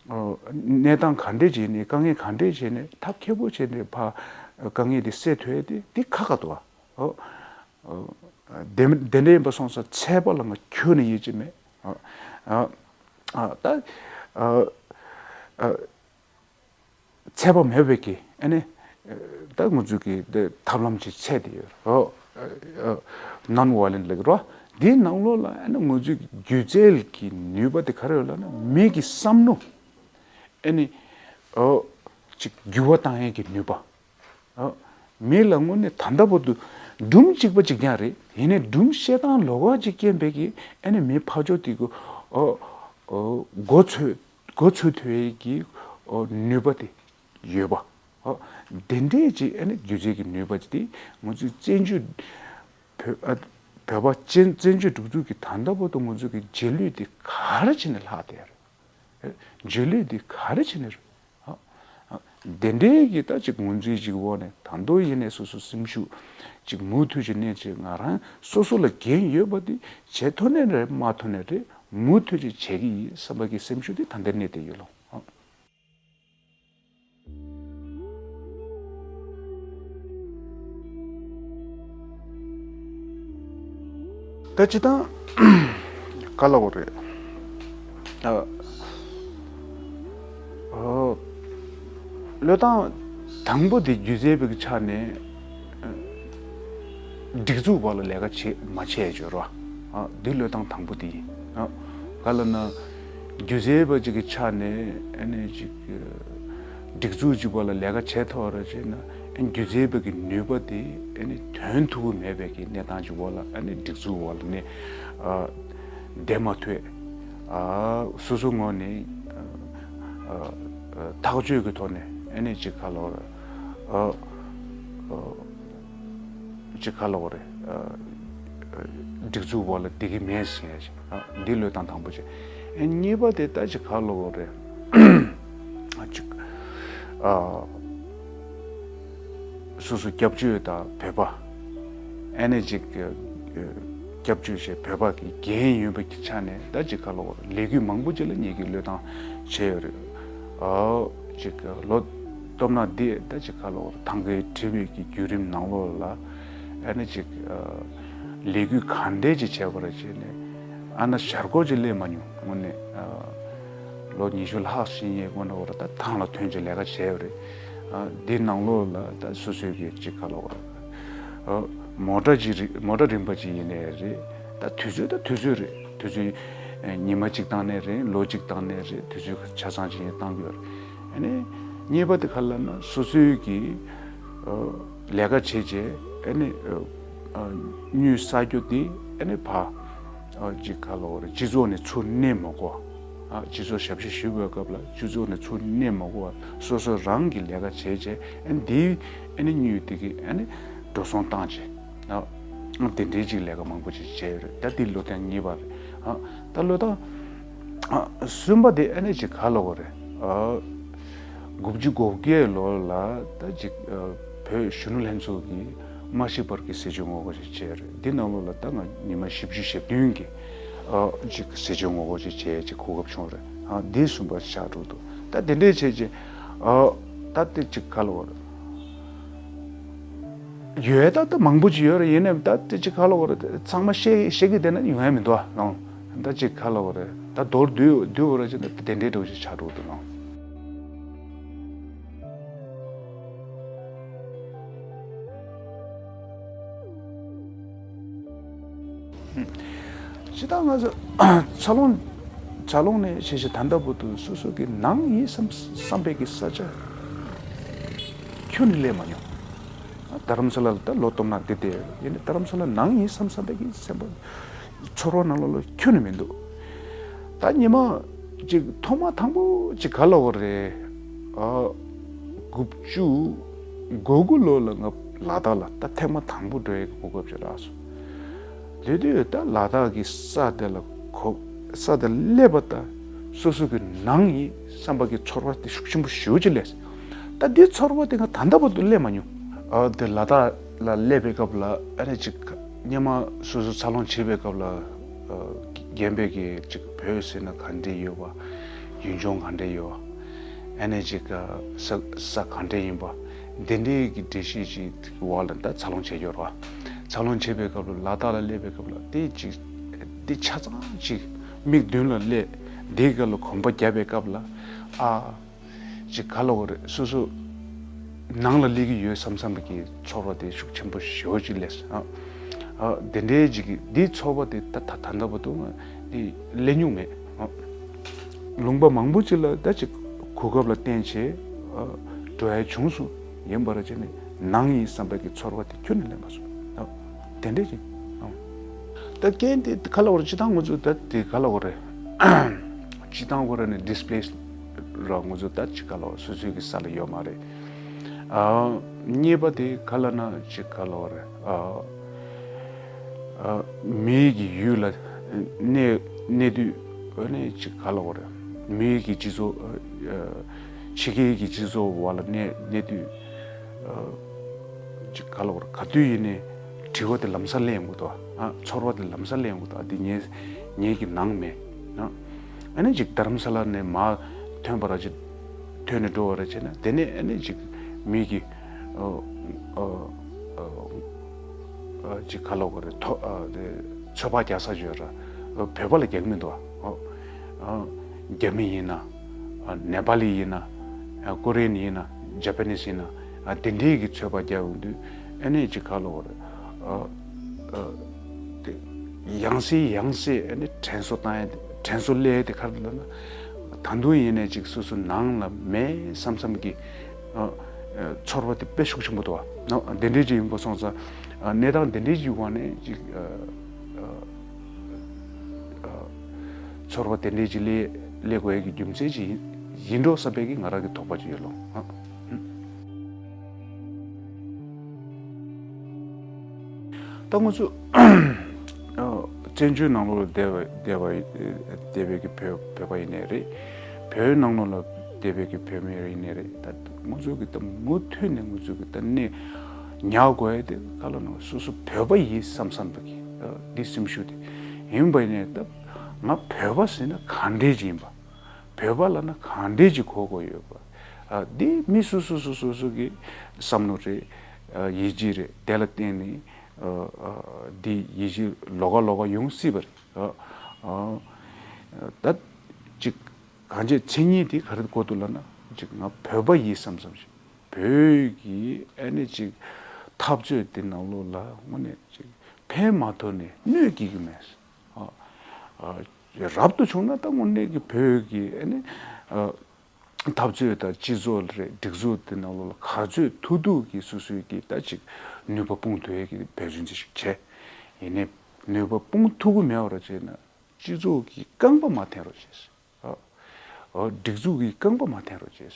ཨོ་གནས་སྟངས་ག་འདྲས་བྱས་ནས་དཀའ་ངལ་ག་འདྲས་བྱས་ནས་ཐབས་མཁས་པོ་བྱས་ནས་ཕ་དཀའ་ངལ་དེ་སེལ་ཐུབ་ཡས་དེ་དེ་ཁག་ཁག་འདུག་བ། ཨོ། ཨོ། དེ་དེ་འདྲ་ཡིན་པ་སོང་ཙང་ཚད་པ་ལ་ང་ཁྱོན་ནས་ཡིད་ཆེས་མེད། ཨོ། ཨོ། ཨོ། ད། ཨོ། ཨོ། ཚད་པ་མེད་པའི་གི་ཨ་ནི། ད་ང་ཚོའི་གི་དེ་ཐབས་ལམ་ཅིག་ཚད་དེ་ཡོད། ཨོ། ཨོ། ནན་ཝ་ཡོ་ལེན་ལབ་ཀྱི་རེད། དེའི་ནང་ལོགས་ལ་ཨ་ནི་ང་ཚོའི་གི་སྒྱུ་རྩལ་གི་ནུས་པ་དེ་ག་རེ་ཡོད་ལབ་ན་མི་གི་བསམ་བློ། ཨ་ནི། ཨོ། ཅིག་འགྱུར་བ་བཏང་ཡས་ཀྱི་ནུས་པ། ཨ། མི་ལ་དངོས་གནས་ད་ལྟ་བར་དུ་སྒྲུང་གཅིག་པ་གཅིག་རྐྱང་རེད། ཡིན་ནའི་སྒྲུང་བཤད་སྟངས་ལོགས་ཀ་ཅིག་རྐྱེན་པས་ཀྱི་ཨ་ནི་མི་ཕར་ཕྱོགས་དེ་གུ་ཨོ་ཨོ་མགོ་ཚོས་མགོ་ཚོས་ཐུབ་ཡས་ཀྱི་ཨོ་ནུས་པ་དེ་ཡོད་པ། ཨོ་དེ་འདྲས་ཅིག་ཨ་ནི་སྒྱུ་རྩལ་གྱི་ནུས་པ་དེ་ང་ཚོའི་བཙན་བྱོལ་བོད་ཨ་བོད་པ་བཙན་བཙན་བྱོལ་སྒྲིག་འཛུགས་ཀྱི་ད་ལྟ་བར་དུ་ང་ཚོ་གི་རྗེས་ལུས་དེ་ག་རེ་བྱས་ནས་ལྷག་བསྡད་རེད། རྗེས་ལུས་དེ་ག་རེ་བྱས་ནས་རེད། ཨ། ཨ། དེ་འདྲའི་གི་ད་ཅིག་ངོས་འཛིན་ཅིག་འོག་ནས་ད་དུང་ཡིན་ནའི་སོ་སོ་སེམས་ཤུགས་ཅིག་མུ་མཐུད་ཅིག་གནས་ཅིག་ང་རང་སོ་སོ་ལ་འགན་ཡོད་པ་དེ་བྱེད་ཐུབ་ནའི་རེད། མ་ཐུབ་ནའི་རེད། མུ་མཐུད་ཅིག་བྱེད་ཀྱི་ཡིན་བསམ་པ་གི་སེམས་ཤུགས་དེ་ད་ལྟ་གནས་བསྡད་ཡོད་ལོ། ཨ། ད་སྤྱིར་བཏང་ག་ལབ་དགོས་རེད། ཨ། ཨོ། བློས་བཏང་དང་པོ་དེ་སྒྱུ་རྩལ་པའི་ཆ་ནས་སྒྲིག་འཛུགས་བར་ལ་ལས་ཀ་བྱེད་མ་བྱས་བརྗོད་རོགས། ཨ། འདི་བློས་བཏང་དང་པོ་དེ་ཡིན། ཨ། ག་ལབ་ན་སྒྱུ་རྩལ་པ་ཅིག་གི་ཆ་ནས་ཨ་ནི་ཅིག་སྒྲིག་འཛུགས་ཅིག་བར་ལ་ལས་ཀ་བྱས་ཐུབ་པ་རེད་ཅེ་ན། ཨ་ནི་སྒྱུ་རྩལ་པ་གི་ནུས་པ་དེ་ཨ་ནི་ཐོན་ཐུབ་ཀྱི་མེད་པའི་གི་གནས་སྟངས་ཅིག་འོག་ལ་ཨ་ནི་སྒྲིག་འཛུགས་འོག་ལ་ནི་ཨ་བསྡད་མ་ཐུབ། ཨ། སོ་སོ་ངོས་ནས་ཨ་ཨ་ཐག་གཅོད་ཀྱི་ཐོག་ནས་ཨ་ནི་ཅིག་ག་ལབ་དགོས་རེད། ཨ་ཨ་ཅིག་ག་ལབ་དགོས་རེད། ཨ་སྒྲིག་འཛུགས་འོག་ལ་བསྡད་ཀྱི་མེད་ཟེར་ཡ་ཅིག་ཨ་འདི་བློས་བཏང་དང་པོ་བྱས། ཨ་གཉིས་པ་དེ་ད་ཅིག་ག་ལབ་དགོས་རེད། ཨ་ཅིག་ཨ། སོ་སོ་སྐྱབས་བཅོལ་དང་བོད་པ། ཨ་ནི་ཅིག་སྐྱབས་བཅོལ་བྱས་བོད་པ་གི་འགན་ཡོད་པ་གི་ཆ་ནས་ད་ཅིག་ག་ལ་བར་ལས་འགུལ་མང་པོ་ཅིག་ལ་ངེད་ཀྱིས་བློས་བཏང་བྱས་ཡོད་རེད། ཨ། ཅིག་ལོ་སྟོབས་ན་འདི་ད་ཅིག་ག་ལ་བར་ཐང་གའི་བྲིས་པའི་གི་བརྒྱུད་རིམ་ནང་ལོགས་ལ། ཨ་ནི་ཅིག་ལས་འགུལ་གང་འདྲས་ཅིག་བྱས་པ་རེད་བྱས་ནས། ཨ་ན་ཞར་སྐོར་ཅིག་སླེབས་མ་མྱོང་དངོས་གནས། ལོ་ཉི་ཤུ་ལྷག་ཕྱིན་ཡས་སྔོན་ན་བར་ད་ཐང་ལ་ཐོན་ཅིག་ལས་ཀ་བྱས་ཡོད་རེད། འདི་ནང་ལོགས་ལ་ད་སོ་སོའི་གི་ཅིག་ག་ལ་བར། མོ་ཊ་ཅིག་རེད། མོ་ཊ་རིམ་པ་ཅིག་ཡིན་ནའི་རེད། ད་དུས་ཚོད་ད་དུས་ཚོད་རེད། དུས་ཚོད་ཉི་མ་གཅིག་བཏང་ནའི་རེད། ལོ་གཅིག་བཏང་ནའི་རེད། དུས་ཚོད་ཆ་ཚང་ཅིག་ཡིན་བཏང་གི་ཡོད་རེད། ཨ་ནི་གཉིས་པ་དེ་ག་ལ་ན་སོ་སོའི་གི་ལས་ཀ་བྱས་རྗེས་ཨ་ནི་དངུལ་བསགས་རྒྱུ་དེ་ཨ་ནི་ཕ་ཅིག་ག་ལ་བར་སྤྱི་ཚོགས་ནས་ཚུར་གནས་མ་དགོས་པ། སྤྱི་ཚོགས་ཞབས་ཕྱི་ཞུ་བའི་སྐབས་ལ་སྤྱི་ཚོགས་ནས་ཚུར་གནས་མ་དགོས་པ། སོ་སོ་རང་གི་ལས་ཀ་བྱས་རྗེས་ཨ་ནི་དེའི་ཨ་ནི་དངུལ་དེ་གི་ཨ་ནི་འགྲོ་སོང་བཏང་བྱས། དེ་འདྲའི་ཅིག་ལས་ཀ་མང་པོ་ཅིག་བྱས་ཡོད་རེད། ད་དེ་བློས་བཏང་གཉིས་པ་རེད། ད་བློས་བཏང་གསུམ་པ་དེ་ཨ་ནི་ཅིག་ག་ལ་བར་རེད། དགུ་བཅུ་གོ་བརྒྱད་ལོ་ལ་ད་ཅིག་བོད་གཞོན་ནུ་ལྷན་ཚོགས་ཀྱི་མ་ཤི་བར་གྱི་ཟས་བཅད་ངོ་རྒོལ་ཅིག་བྱས་རེད། འདི་ནང་ལོགས་ལ་ད་ང་ཉི་མ་བཞི་བཅུ་ཞེ་བདུན་གྱི་ཅིག་ཟས་བཅད་ངོ་རྒོལ་ཅིག་བྱས་ཅིག་གོ་སྐབས་བྱུང་རེད། འདི་གསུམ་པ་ཆགས་འགྲོ་འདུག་ད་དེ་འདྲའི་བྱས་ཅིག་ད་དེ་ཅིག་ག་ལ་བར་རེད། ཡོད་ད་ལྟ་མང་པོ་ཅིག་ཡོད་རེད། ཡིན་ནའི་ད་ལྟ་ཅིག་ག་ལ་བར་ཚང་མ་བཤད་བཤད་ཀྱི་བསྡད་ན་ཡོང་ཡ་མི་འདུག་ཨ། ད་ཅིག་ག་ལ་བར་ད་མདོར་བསྡུས་བསྡུས་བར་ཅིག་ད་དེ་འདྲའི་འགྲོ་ཞིག་ཆགས་འགྲོ་འདུག་ཨ། སྤྱིར་བཏང་ང་ཚོ་འཚར་ལོངས་འཚར་ལོངས་ནས་བྱས་བྱས་ད་ལྟ་བར་དུ་སོ་སོ་གི་ནང་ཡིན་བསམ་བསམ་པའི་གི་ས་ཆ་ཁྱོན་ནས་སླེབས་མ་མྱོང་། རྡ་རམ་ས་ལ་ལ་ད་ལོ་སྟོང་ན་འདི་བསྡད་ཡོད་རེད། ཡིན་ནའི་རྡ་རམ་ས་ལ་ནང་ཡིན་བསམ་བསམ་པའི་གི་སེམས་པ་ཚོར་བ་ནང་ལོགས་ལ་ཁྱོན་ནས་མི་འདུག་ད་ཉི་མ་ཅིག་ཐོག་མ་དང་པོ་ཅིག་ག་ལ་བར་རེད། ཨ། དགུ་བཅུ་གོ་དགུ་ལོ་ལ་ང་ལ་དྭགས་ལ་ད་ཐེངས་མ་དང་པོ་འགྲོ་ཡའི་གོ་སྐབས་ཅིག་རག་སོང་། དེ་དུས་ད་ལ་དྭགས་ཀྱི་ས་དེ་ལ་གོ་ས་དེ་སླེབས་པ་ད་སོ་སོ་གི་ནང་ཡིན་བསམ་པ་གི་ཚོར་བ་དེ་ཤུགས་ཆེན་པོ་ཞེ་པོ་ཅིག་སླེབས། ད་འདི་ཚོར་བ་དེ་ང་ད་ལྟ་བར་དུ་སླེབས་མ་མྱོང་། ཨ། དེ་ལ་དྭགས་ལ་སླེབས་པའི་སྐབས་ལ་ཨ་ནི་ཅིག་སྔོན་མ་སོ་སོ་འཚར་ལོངས་བྱེད་པའི་སྐབས་ལ། ཨ། རྒན་པའི་གི་ཅིག་བོད་ཟེར་ན་ག་འདྲས་ཡོད་པ། ཡུལ་ལྗོངས་ག་འདྲས་ཡོད་པ། ཨ་ནི་ཅིག་ས་ས་ག་འདྲས་ཡིན་པ། འདི་འདྲའི་གི་འགྲེལ་བཤད་ཅིག་འོག་ལ་ད་འཚར་ལོངས་བྱས་ཡོད་རེད་པ། འཚར་ལོངས་བྱེད་པའི་སྐབས་ལ་ལ་དྭགས་ལ་སླེབས་པའི་སྐབས་ལ་དེ་ཅིག་དེ་ཆ་ཚང་ཅིག་མིག་མདུན་ལ་སླེབས། དེའི་སྐབས་ལ་གོམ་པ་བརྒྱབ་པའི་སྐབས་ལ། ཨ། ཅིག་ག་ལ་བར་རེད། སོ་སོ་ནང་ལ་སླེབས་ཀྱི་ཡོད་བསམ་བསམ་པའི་གི་ཚོར་བ་དེ་ཤུགས་ཆེན་པོ་ཞེ་པོ་ཅིག་སླེབས། ཨ། ཨ། དེ་འདྲའི་ཅིག་གི་འདིའི་ཚོར་བ་དེ་ད་ད་ད་ལྟ་བར་དུ་ང་འདི་སླེབས་མྱོང་མེད། ཨ། ལུང་པ་མང་པོ་ཅིག་ལ་ད་ཅིག་གོ་སྐབས་ལ་བརྟེན་བྱས། ཨ། འགྲོ་ཡ་བྱུང་སོང་། ཡིན་པ་རེད་བྱས་ནས་ནང་ཡིན་བསམ་པའི་གི་ཚོར་བ་དེ་ཁྱོན་ནས་སླེབས་མ་སོང་། ཨ། དེ་འདྲས་ཅིག་ཨང་། ད་རྐྱེན་དེ་ག་ལ་བར་སྤྱིར་བཏང་ང་ཚོ་ད་དེ་ག་ལ་བར་རེད། སྤྱིར་བཏང་བར་ནི་displaced ར་ང་ཚོ་ད་ཅི་ག་ལ་བར་སོ་སོའི་གི་ས་ལ་ཡོད་མ་རེད། ཨ། གཉིས་པ་དེ་ག་ལ་ན་ཅི་ག་ལ་བར་རེད། ཨ། ཨ། མིའི་གི་ཡུལ་ལ་གནས་གནས་དུས་ཨ་ནི་ཅི་ག་ལ་བར་རེད། མིའི་གི་སྤྱི་ཚོགས། ཨ། ཕྱི་རྒྱལ་གྱི་སྤྱི་ཚོགས་བར་ལ་གནས་གནས་དུས། ཨ། ཅིག་ག་ལ་བར་ག་དུས་ཡིན་ནའི་དྲི་བ་དེ་ལམ་སང་སླེབས་ཡོང་གི་འདུག་ཨ། ཚོར་བ་དེ་ལམ་སང་སླེབས་ཡོང་གི་འདུག་ཨ། འདི་ངའི་ངའི་གི་ནང་མེད། ཨ། ཨ་ནི་ཅིག་རྡ་རམ་ས་ལ་ནས་མར་ཐོན་པ་ར་ཅིག་ཐོན་ནས་འགྲོ་བ་ར་བྱས་ན་དེ་ནས་ཨ་ནི་ཅིག་མི་གི་ཨ། ཨ། ཨ། ཅིག་ག་ལ་བར་ཐོ་ཨ། དེ་ཚོད་དཔག་རྒྱག་ས་ཅིག་ཡོད་ར། བོད་པ་ལ་རྒྱག་མི་འདུག་ཨ། ཨ། རྒྱ་མི་ཡིན་ན། ཨ། ནེ་པ་ལི་ཡིན་ན། ཨ། ཀོ་རི་ཡན་ཡིན་ན། ཇ་པ་ནིས་ཡིན་ན། ཨ། དེ་འདྲའི་གི་ཚོད་དཔག་རྒྱག་ཡོང་དུས་ཨ་ནི་ཅིག་ག་ལ་བར། ཨ། ཨ། དེ་ཡང་སེ་ཡང་སེ་ཨ་ནི་དྲན་གསོ་བཏང་ཡ་དེ་དྲན་གསོ་སླེབས་ཡ་དེ་ག་རེ་ལབ་ན། ད་དུང་ཡིན་ནའི་ཅིག་སོ་སོ་ནང་ལ་མེད་བསམ་བསམ་གི། ཨ། ཨ། ཚོར་བ་དེ་དཔེ་ཤུགས་ཆེན་པོ་འདུག་ཨ། དེ་འདྲའི་ཅིག་ཡིན་པ་སོང་ཙང་། ཨ། གནས་སྟངས་དེ་འདྲའི་ཅིག་འོག་ནས་ཅིག་ཨ། ཨ། ཨ། ཚོར་བ་དེ་འདྲའི་ཅིག་སླེབས་སླེབས་དགོས་ཡ་གི་རྒྱུ་མཚན་ཅིག་ཡིན་ཡིན་འགྲོ་བསམ་པའི་གི་ང་རང་གི་དོགས་པ་ཅིག་ཡོད་ལོ། ཨ། ད་ང་ཚོ་ཨ། བཙན་བྱོལ་ནང་ལོགས་ལ་བསྡད་པ་བསྡད་པ་བསྡད་པའི་གི་བོད་བོད་པ་ཡིན་ནའི་རེད། བོད་ནང་ལོགས་ལ་ འདས་པའི་གི་བོད་མི་རེ་ཡིན་ནའི་རེད། ད་ང་ཚོ་གི་ད་མུ་མཐུད་ནས་ང་ཚོ་གི་ད་གནས་ཉར་དགོས་ཡ་དེ་ག་ལ་ན་སོ་སོ་བོད་པ་ཡིན་བསམ་བསམ་པ་གི་འདི་སེམས་ཤུགས་དེ་ཡིན་པ་ཡིན་ནའི་ད་ང་བོད་པ་ཟེར་ན་གང་འདྲས་ཅིག་ཡིན་པ། བོད་པ་ལབ་ན་གང་འདྲས་ཅིག་གོ་དགོས་ཡོད་པ། འདི་མི་སོ་སོ་སོ་སོ་སོ་གི་བསམ་བློ་རེད། ཡིད་ཆེས་རེད། དེ་ལ་བརྟེན་ནས་འདི་ཡིད་ཆེས་ལོགས་ཀ་ལོགས་ཀ་ཡོང་སྲིད་པ་རེད། ད་ཅིག་གང་ཅི་མཚན་ཉིད་དེ་ག་རེ་གོ་འདུག་ལབ་ན་ཅིག་ང་བོད་པ་ཡིན་བསམ་བསམ་ཞིག་བོད་ཀྱི་ཨ་ནི་ཅིག་འཐབ་རྩོད་དེ་ནང་ལོགས་ལ་དངོས་གནས་ཅིག་ཕན་མ་ཐོགས་ནས་གནོད་སྐྱེལ་གྱི་མེད། ཨ། ཨ། རབ་ཏུ་བྱུང་ན་ད་དངོས་གནས་ཀྱི་བོད་ཀྱི་ཨ་ནི་ཨ། འཐབ་རྩོད་དང་སྤྱི་ཚོགས་རེད། སྒྲིག་འཛུགས་དེ་ནང་ལོགས་ལ་ག་ཚོད་ཐུབ་ཐུབ་ཀྱིས་སོ་སོའི་གི་ད་ཅིག་ནུས་པ་སྤུངས་ཐུབ་ཡས་ཀྱི་འབད་བརྩོན་ཅིག་བྱས། ཡིན་ནའི་ནུས་པ་སྤུངས་ཐུབ་ཀྱི་མེད་པར་བྱས་ན་སྤྱི་ཚོགས་ཀྱི་རྐང་པ་མ་འཐེན་རོགས་བྱས། ཨ། ཨ། སྒྲིག་འཛུགས་ཀྱི་རྐང་པ་མ་འཐེན་རོགས་བྱས།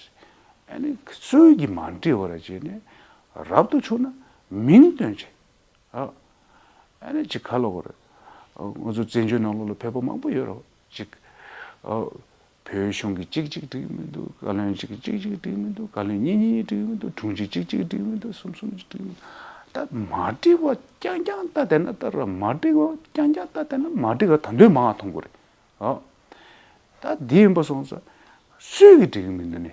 ཨ་ནི་སྲོལ་གྱིས་མ་འགྲིག་པར་བྱས་ནས་རབ་ཏུ་བྱུང་ན་མིང་སྟོན་བྱས། ཨ། ཨ་ནི་ཅིག་ག་ལབ་དགོས་རེད། ཨ། ང་ཚོ་བཙན་བྱོལ་ནང་ལོགས་ལ་བོད་པ་མང་པོ་ཡོད་རེད་ཅིག་ཨ། བོད་གཞུང་གིས་གཅིག་གཅིག་འགྲིག་མི་འདུག་བཀའ་བློན་གཅིག་གིས་གཅིག་གཅིག་འགྲིག་མི་འདུག་བཀའ་བློན་གཉིས་གཉིས་འགྲིག་མི་འདུག་དྲུང་ཆེ་གཅིག་གཅིག་འགྲིག་མི་འདུག་གསུམ་གསུམ་གཅིག་འགྲིག་མི་འདུག་ད་མ་འགྲིག་པ་རྐྱང་རྐྱང་ལྟ་བསྡད་ན་ད་ར་མ་འགྲིག་པ་རྐྱང་རྐྱང་ལྟ་བསྡད་ན་མ་འགྲིག་པ་ད་འདོད་མང་བ་མཐོང་གི་རེད། ཨ། ད་འདི་ཡིན་པ་སོང་ཙང་སྲོལ་གྱིས་འགྲིག་གི་མི་འདུག་ནས།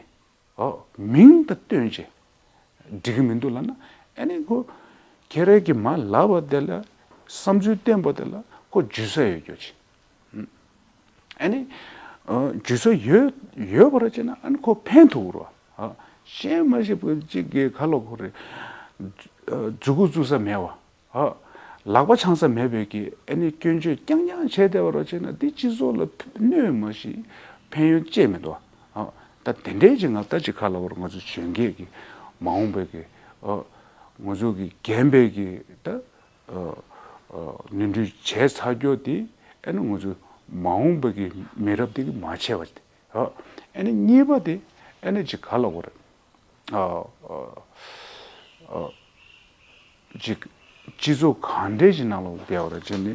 ཨོ། མིང་དང་བསྟུན་བྱས་འགྲིག་གི་མི་འདུག་ལབ་ན་ཨ་ནི་ཁོ་ཁྱེད་རང་གིས་མར་ལབ་པ་དེ་ལ་བསམ་ཚུལ་བསྟན་པ་དེ་ལ་ཁོ་འཇུ་ས་ཡོད་རྒྱུ་ཅིག་ཨ་ནི་ཨ་འཇུ་ས་ཡོད་ཡོད་པ་ར་བྱས་ན་ཨ་ནི་ཁོ་ཕན་ཐོགས་རོ། ཨ། ཤེས་མ་ཤེས་པ་གཅིག་གིས་ག་ལབ་དགོས་རེད། མཛུ་གུ་བཙུགས་ས་མེད་པ། ཨ། ལག་པ་འཆང་ས་མེད་པའི་གི་ཨ་ནི་སྐྱོན་བརྗོད་རྐྱང་རྐྱང་བྱས་བསྡད་པ་ར་བྱས་ན་འདི་སྤྱི་ཚོགས་ལ་གནོད་མ་གཞི་ཕན་ཡོན་ཅི་མི་འདུག་ཨ། ད་དེ་འདྲའི་ཅིག་ང་ད་ཅིག་ག་ལབ་དགོས་རེད། ང་ཚོ་གཞོན་སྐྱེས་ཀྱི་མ་འོངས་པའི་གི་ཨ། ང་ཚོ་གི་རྒན་པའི་གི་ད་ཨ། ཨ། ནོར་འཁྲུལ་བྱས་ཚར་རྒྱུ་དེ་ཨ་ནི་ང་ཚོ་མ་འོངས་པའི་གི་མི་རབས་དེ་གིས་མ་བྱས་པ་དེ། ཨ། ཨ་ནི་གཉིས་པ་དེ་ཨ་ནི་ཅིག་ག་ལབ་དགོས་རེད། ཨ། ཨ། ཨ། ཅིག་སྤྱི་ཚོགས་གང་འདྲའི་ཞིག་ནང་ལ་བསྡད་པ་ར་བྱས་ནས་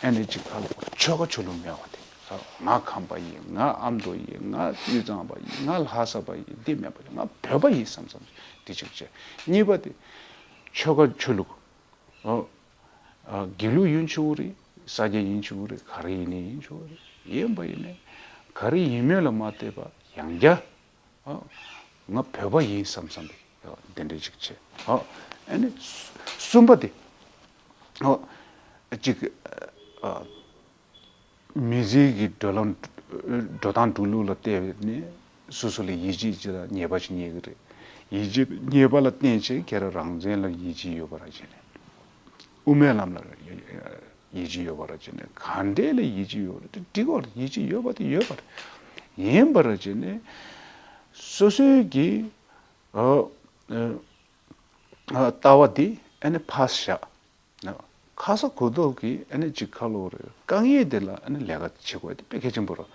ཨ་ནི་ཅིག་ག་ལབ་དགོས་རེད། ཆོལ་ཁ་ཆོས་ལུགས་མེད་པ་དེ། ཨ། ང་ཁམས་པ་ཡིན། ང་ཨ་མདོ་ཡིན། ང་དབུས་གཙང་པ་ཡིན། ང་ལྷ་ས་པ་ཡིན། འདི་མེད་པ་ཡིན། ང་བོད་པ་ཡིན་བསམ་བསམ་དེ་གཅིག་བྱས། གཉིས་པ་དེ་ཆོལ་ཁ་ཆོས་ལུགས། ཨོ། ཨ། དགེ་ལུགས་ཡིན་ཆོག་གི་རེད། ས་སྐྱ་ཡིན་ཆོག་གི་རེད། ག་རེ་ཡིན་ནའི་ཡིན་ཆོག་གི་རེད། ཡིན་པ་ཡིན་ནའི་ག་རེ་ཡིན་མིན་ལ་མ་བལྟས་པ་ཡང་བསྐྱར། ཨོ། ང་བོད་པ་ཡིན་བསམ་བསམ་པའི་དེ་འདྲ་ཅིག་བྱས། ཨོ། ཨ་ནི་གསུམ་པ་དེ། ཨོ། ཅིག་ཨ། མི་ཚེ་གི་འགྲོ་ལམ་འགྲོ་སྟངས་འགྲོ་ལུགས་ལ་བལྟས་ནས་སོ་སོ་ལ་ཡིད་ཆེས་ཅིག་དང་ཉེས་པ་ཞིག་རྙེད་ཀྱི་རེད། ཡིད་ཆེས་ཉེས་པ་ལ་བརྟེན་བྱས་ཁྱེད་རང་རང་བཙན་ལ་ཡིད་ཆེས་ཡོད་པ་ར་བྱས་ནས། དབུ་མའི་ལམ་ལ་ཡིད་ཆེས་ཡོད་པ་ར་བྱས་ནས། གང་འདྲ་ལ་ཡིད་ཆེས་ཡོད་རེད། དེ་འགྲིག་གི་རེད། ཡིད་ཆེས་ཡོད་པ་དེ་ཡོད་པ་རེད། ཡིན་པ་ར་བྱས་ནས་སོ་སོའི་གི་ཨ། ཨ། ལྟ་བ་དེ་ཨ་ནི་ཕར་བཞག་ཁ་ས་གོ་ཐོག་གི་ཨ་ནི་ཅིག་ག་ལབ་དགོས་རེད། དཀའ་ངལ་དེ་ལ་ཨ་ནི་ལས་ཀ་བྱེད་དགོས་དེ་དཔེ་གལ་ཆེན་པོ་རེད།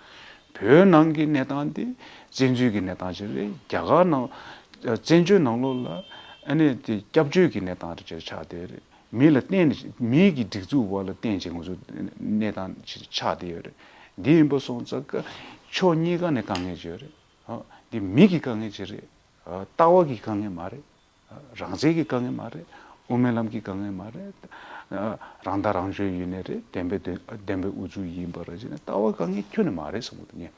བོད་ནང་གི་གནས་སྟངས་དེ་བཙན་འཛུལ་གྱི་གནས་སྟངས་ཅིག་རེད། རྒྱ་གར་ནང་བཙན་བྱོལ་ནང་ལོགས་ལ་ཨ་ནི་དེ་སྐྱབས་བཅོལ་གྱི་གནས་སྟངས་རེ་ཅིག་ཆགས་བསྡད་རེད། མི་ལ་བརྟེན་ནས་མིའི་གི་སྒྲིག་འཛུགས་འོག་ལ་བརྟེན་བྱས་ང་ཚོ་གནས་སྟངས་ཅིག་ཆགས་བསྡད་ཡོད་རེད། འདི་ཡིན་པ་སོང་ཙང་ཕྱོགས་གཉིས་ཀ་ནས་དཀའ་ངལ་ཅིག་ཡོད་རེད། ཨ། འདི་མི་གི་དཀའ་ངལ་ཅིག་རེད། ཨ། ལྟ་བ་གི་དཀའ་ངལ་མ་རེད། རང་བཙན་གྱི་དཀའ་ངལ་མ་རེད། དབུ་མའི་ལམ་གྱི་དཀའ་ངལ་མ་རེད། རང་བདག་རང་གཅོད་ཡིན་ནའི་རེད། བདེན་པའི་བདེན་བདེན་པའི་ཨུ་ཚུགས་ཡིན་པ་རེད་ཟེར་ནས་ལྟ་བ་དཀའ་ངལ་ཁྱོན་ནས་མ་རེད་བསམ་གྱི་འདུག་ངས།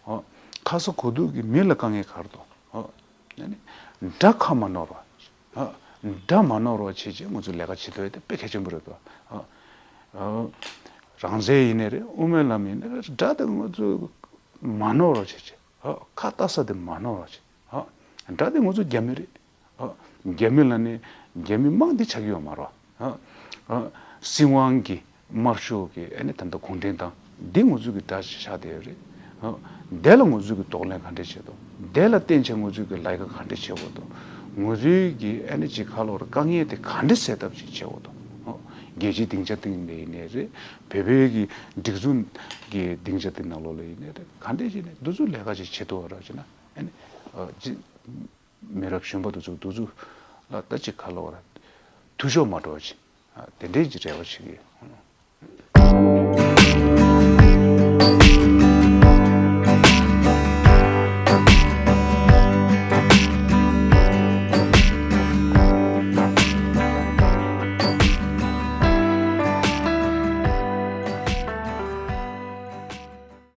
ཨོ། ཁ་ས་གོ་ཐོག་གི་མི་ལ་དཀའ་ངལ་ག་རེ་འདུག་ཨོ། ཨ་ནི་དགྲ་ཁ་མ་ནོར་བ། ཨོ། དགྲ་མ་ནོར་བ་བྱེད་ཅེས་ང་ཚོས་ལས་ཀ་བྱེད་ཐུབ་ཡ་དེ་དཔེ་གལ་ཆེན་པོ་རེད་དོ། ཨོ། ཨོ། རང་བཙན་ཡིན་ནའི་རེད། དབུ་མའི་ལམ་ཡིན་ནའི་རེད། དགྲ་དེ་ང་ཚོས་མ་ནོར་བ་བྱེད་ཅེས། ཨོ། ཁ་ལྟ་ས་དེ་མ་ནོར་བ་བྱེད། ཨ། དགྲ་དེ་ང་ཚོ་རྒྱ་མི་རེད། ཨ། རྒྱ་མི་ལ་ནི་རྒྱ་མི་དམག་འདི་ཆགས་ཀྱི་ཡོད་མ་རེད། ཨ། ཨ། སྲིད་དབང་གི་དམར་ཤོག་གི་ཨ་ནི་ད་ལྟ་གུང་ཁྲན་ཏང་འདི་ང་ཚོ་གི་དགྲ་ཆགས་བསྡད་ཡོད་རེད། ཨ། དེ་ལ་ང་ཚོ་གི་གདོང་ལེན་ག་འདྲས་བྱེད་དོ། དེ་ལ་བརྟེན་བྱས་ང་ཚོ་གི་ལས་ཀ་ག་འདྲས་བྱེད་དགོས་དོ། ང་ཚོའི་གི་ཨ་ནི་ཅིག་ཁ་ལོར་དཀའ་ངལ་དེ་ག་འདྲས་སེལ་ཐབས་ཅིག་བྱེད་དགོས་དོ། ཨ། རྒྱལ་སྤྱིའི་སྡིངས་ཆ་སྟེང་ནས་ཡིན་ནའི་རེད། བོད་པའི་གི་སྒྲིག་འཛུགས་ཀྱི་སྡིངས་ཆ་དེ་ནང་ལོགས་ལ་ཡིན་ནའི་རེད། ག་འདྲས་བྱས་ནས་འདི་ཚོ་ལས་ཀ་ཅིག་བྱེད་ཐུབ་པ་ར་བྱས་ན། ཨ་ནི། ཨ། ཅི། མི་རབས་གཞོན་པ་དེ་ཚོ་དེ་ཚོ་ལ་ད་ཅིག་ག་ལབ་དགོས་རེད། འཐུས་ཤོར་མ་འགྲོ་བ་ཅིག་ཨ། དེ་འདྲའི་ཅིག་རེ་བ་བྱེད་ཀྱི་ཡོད།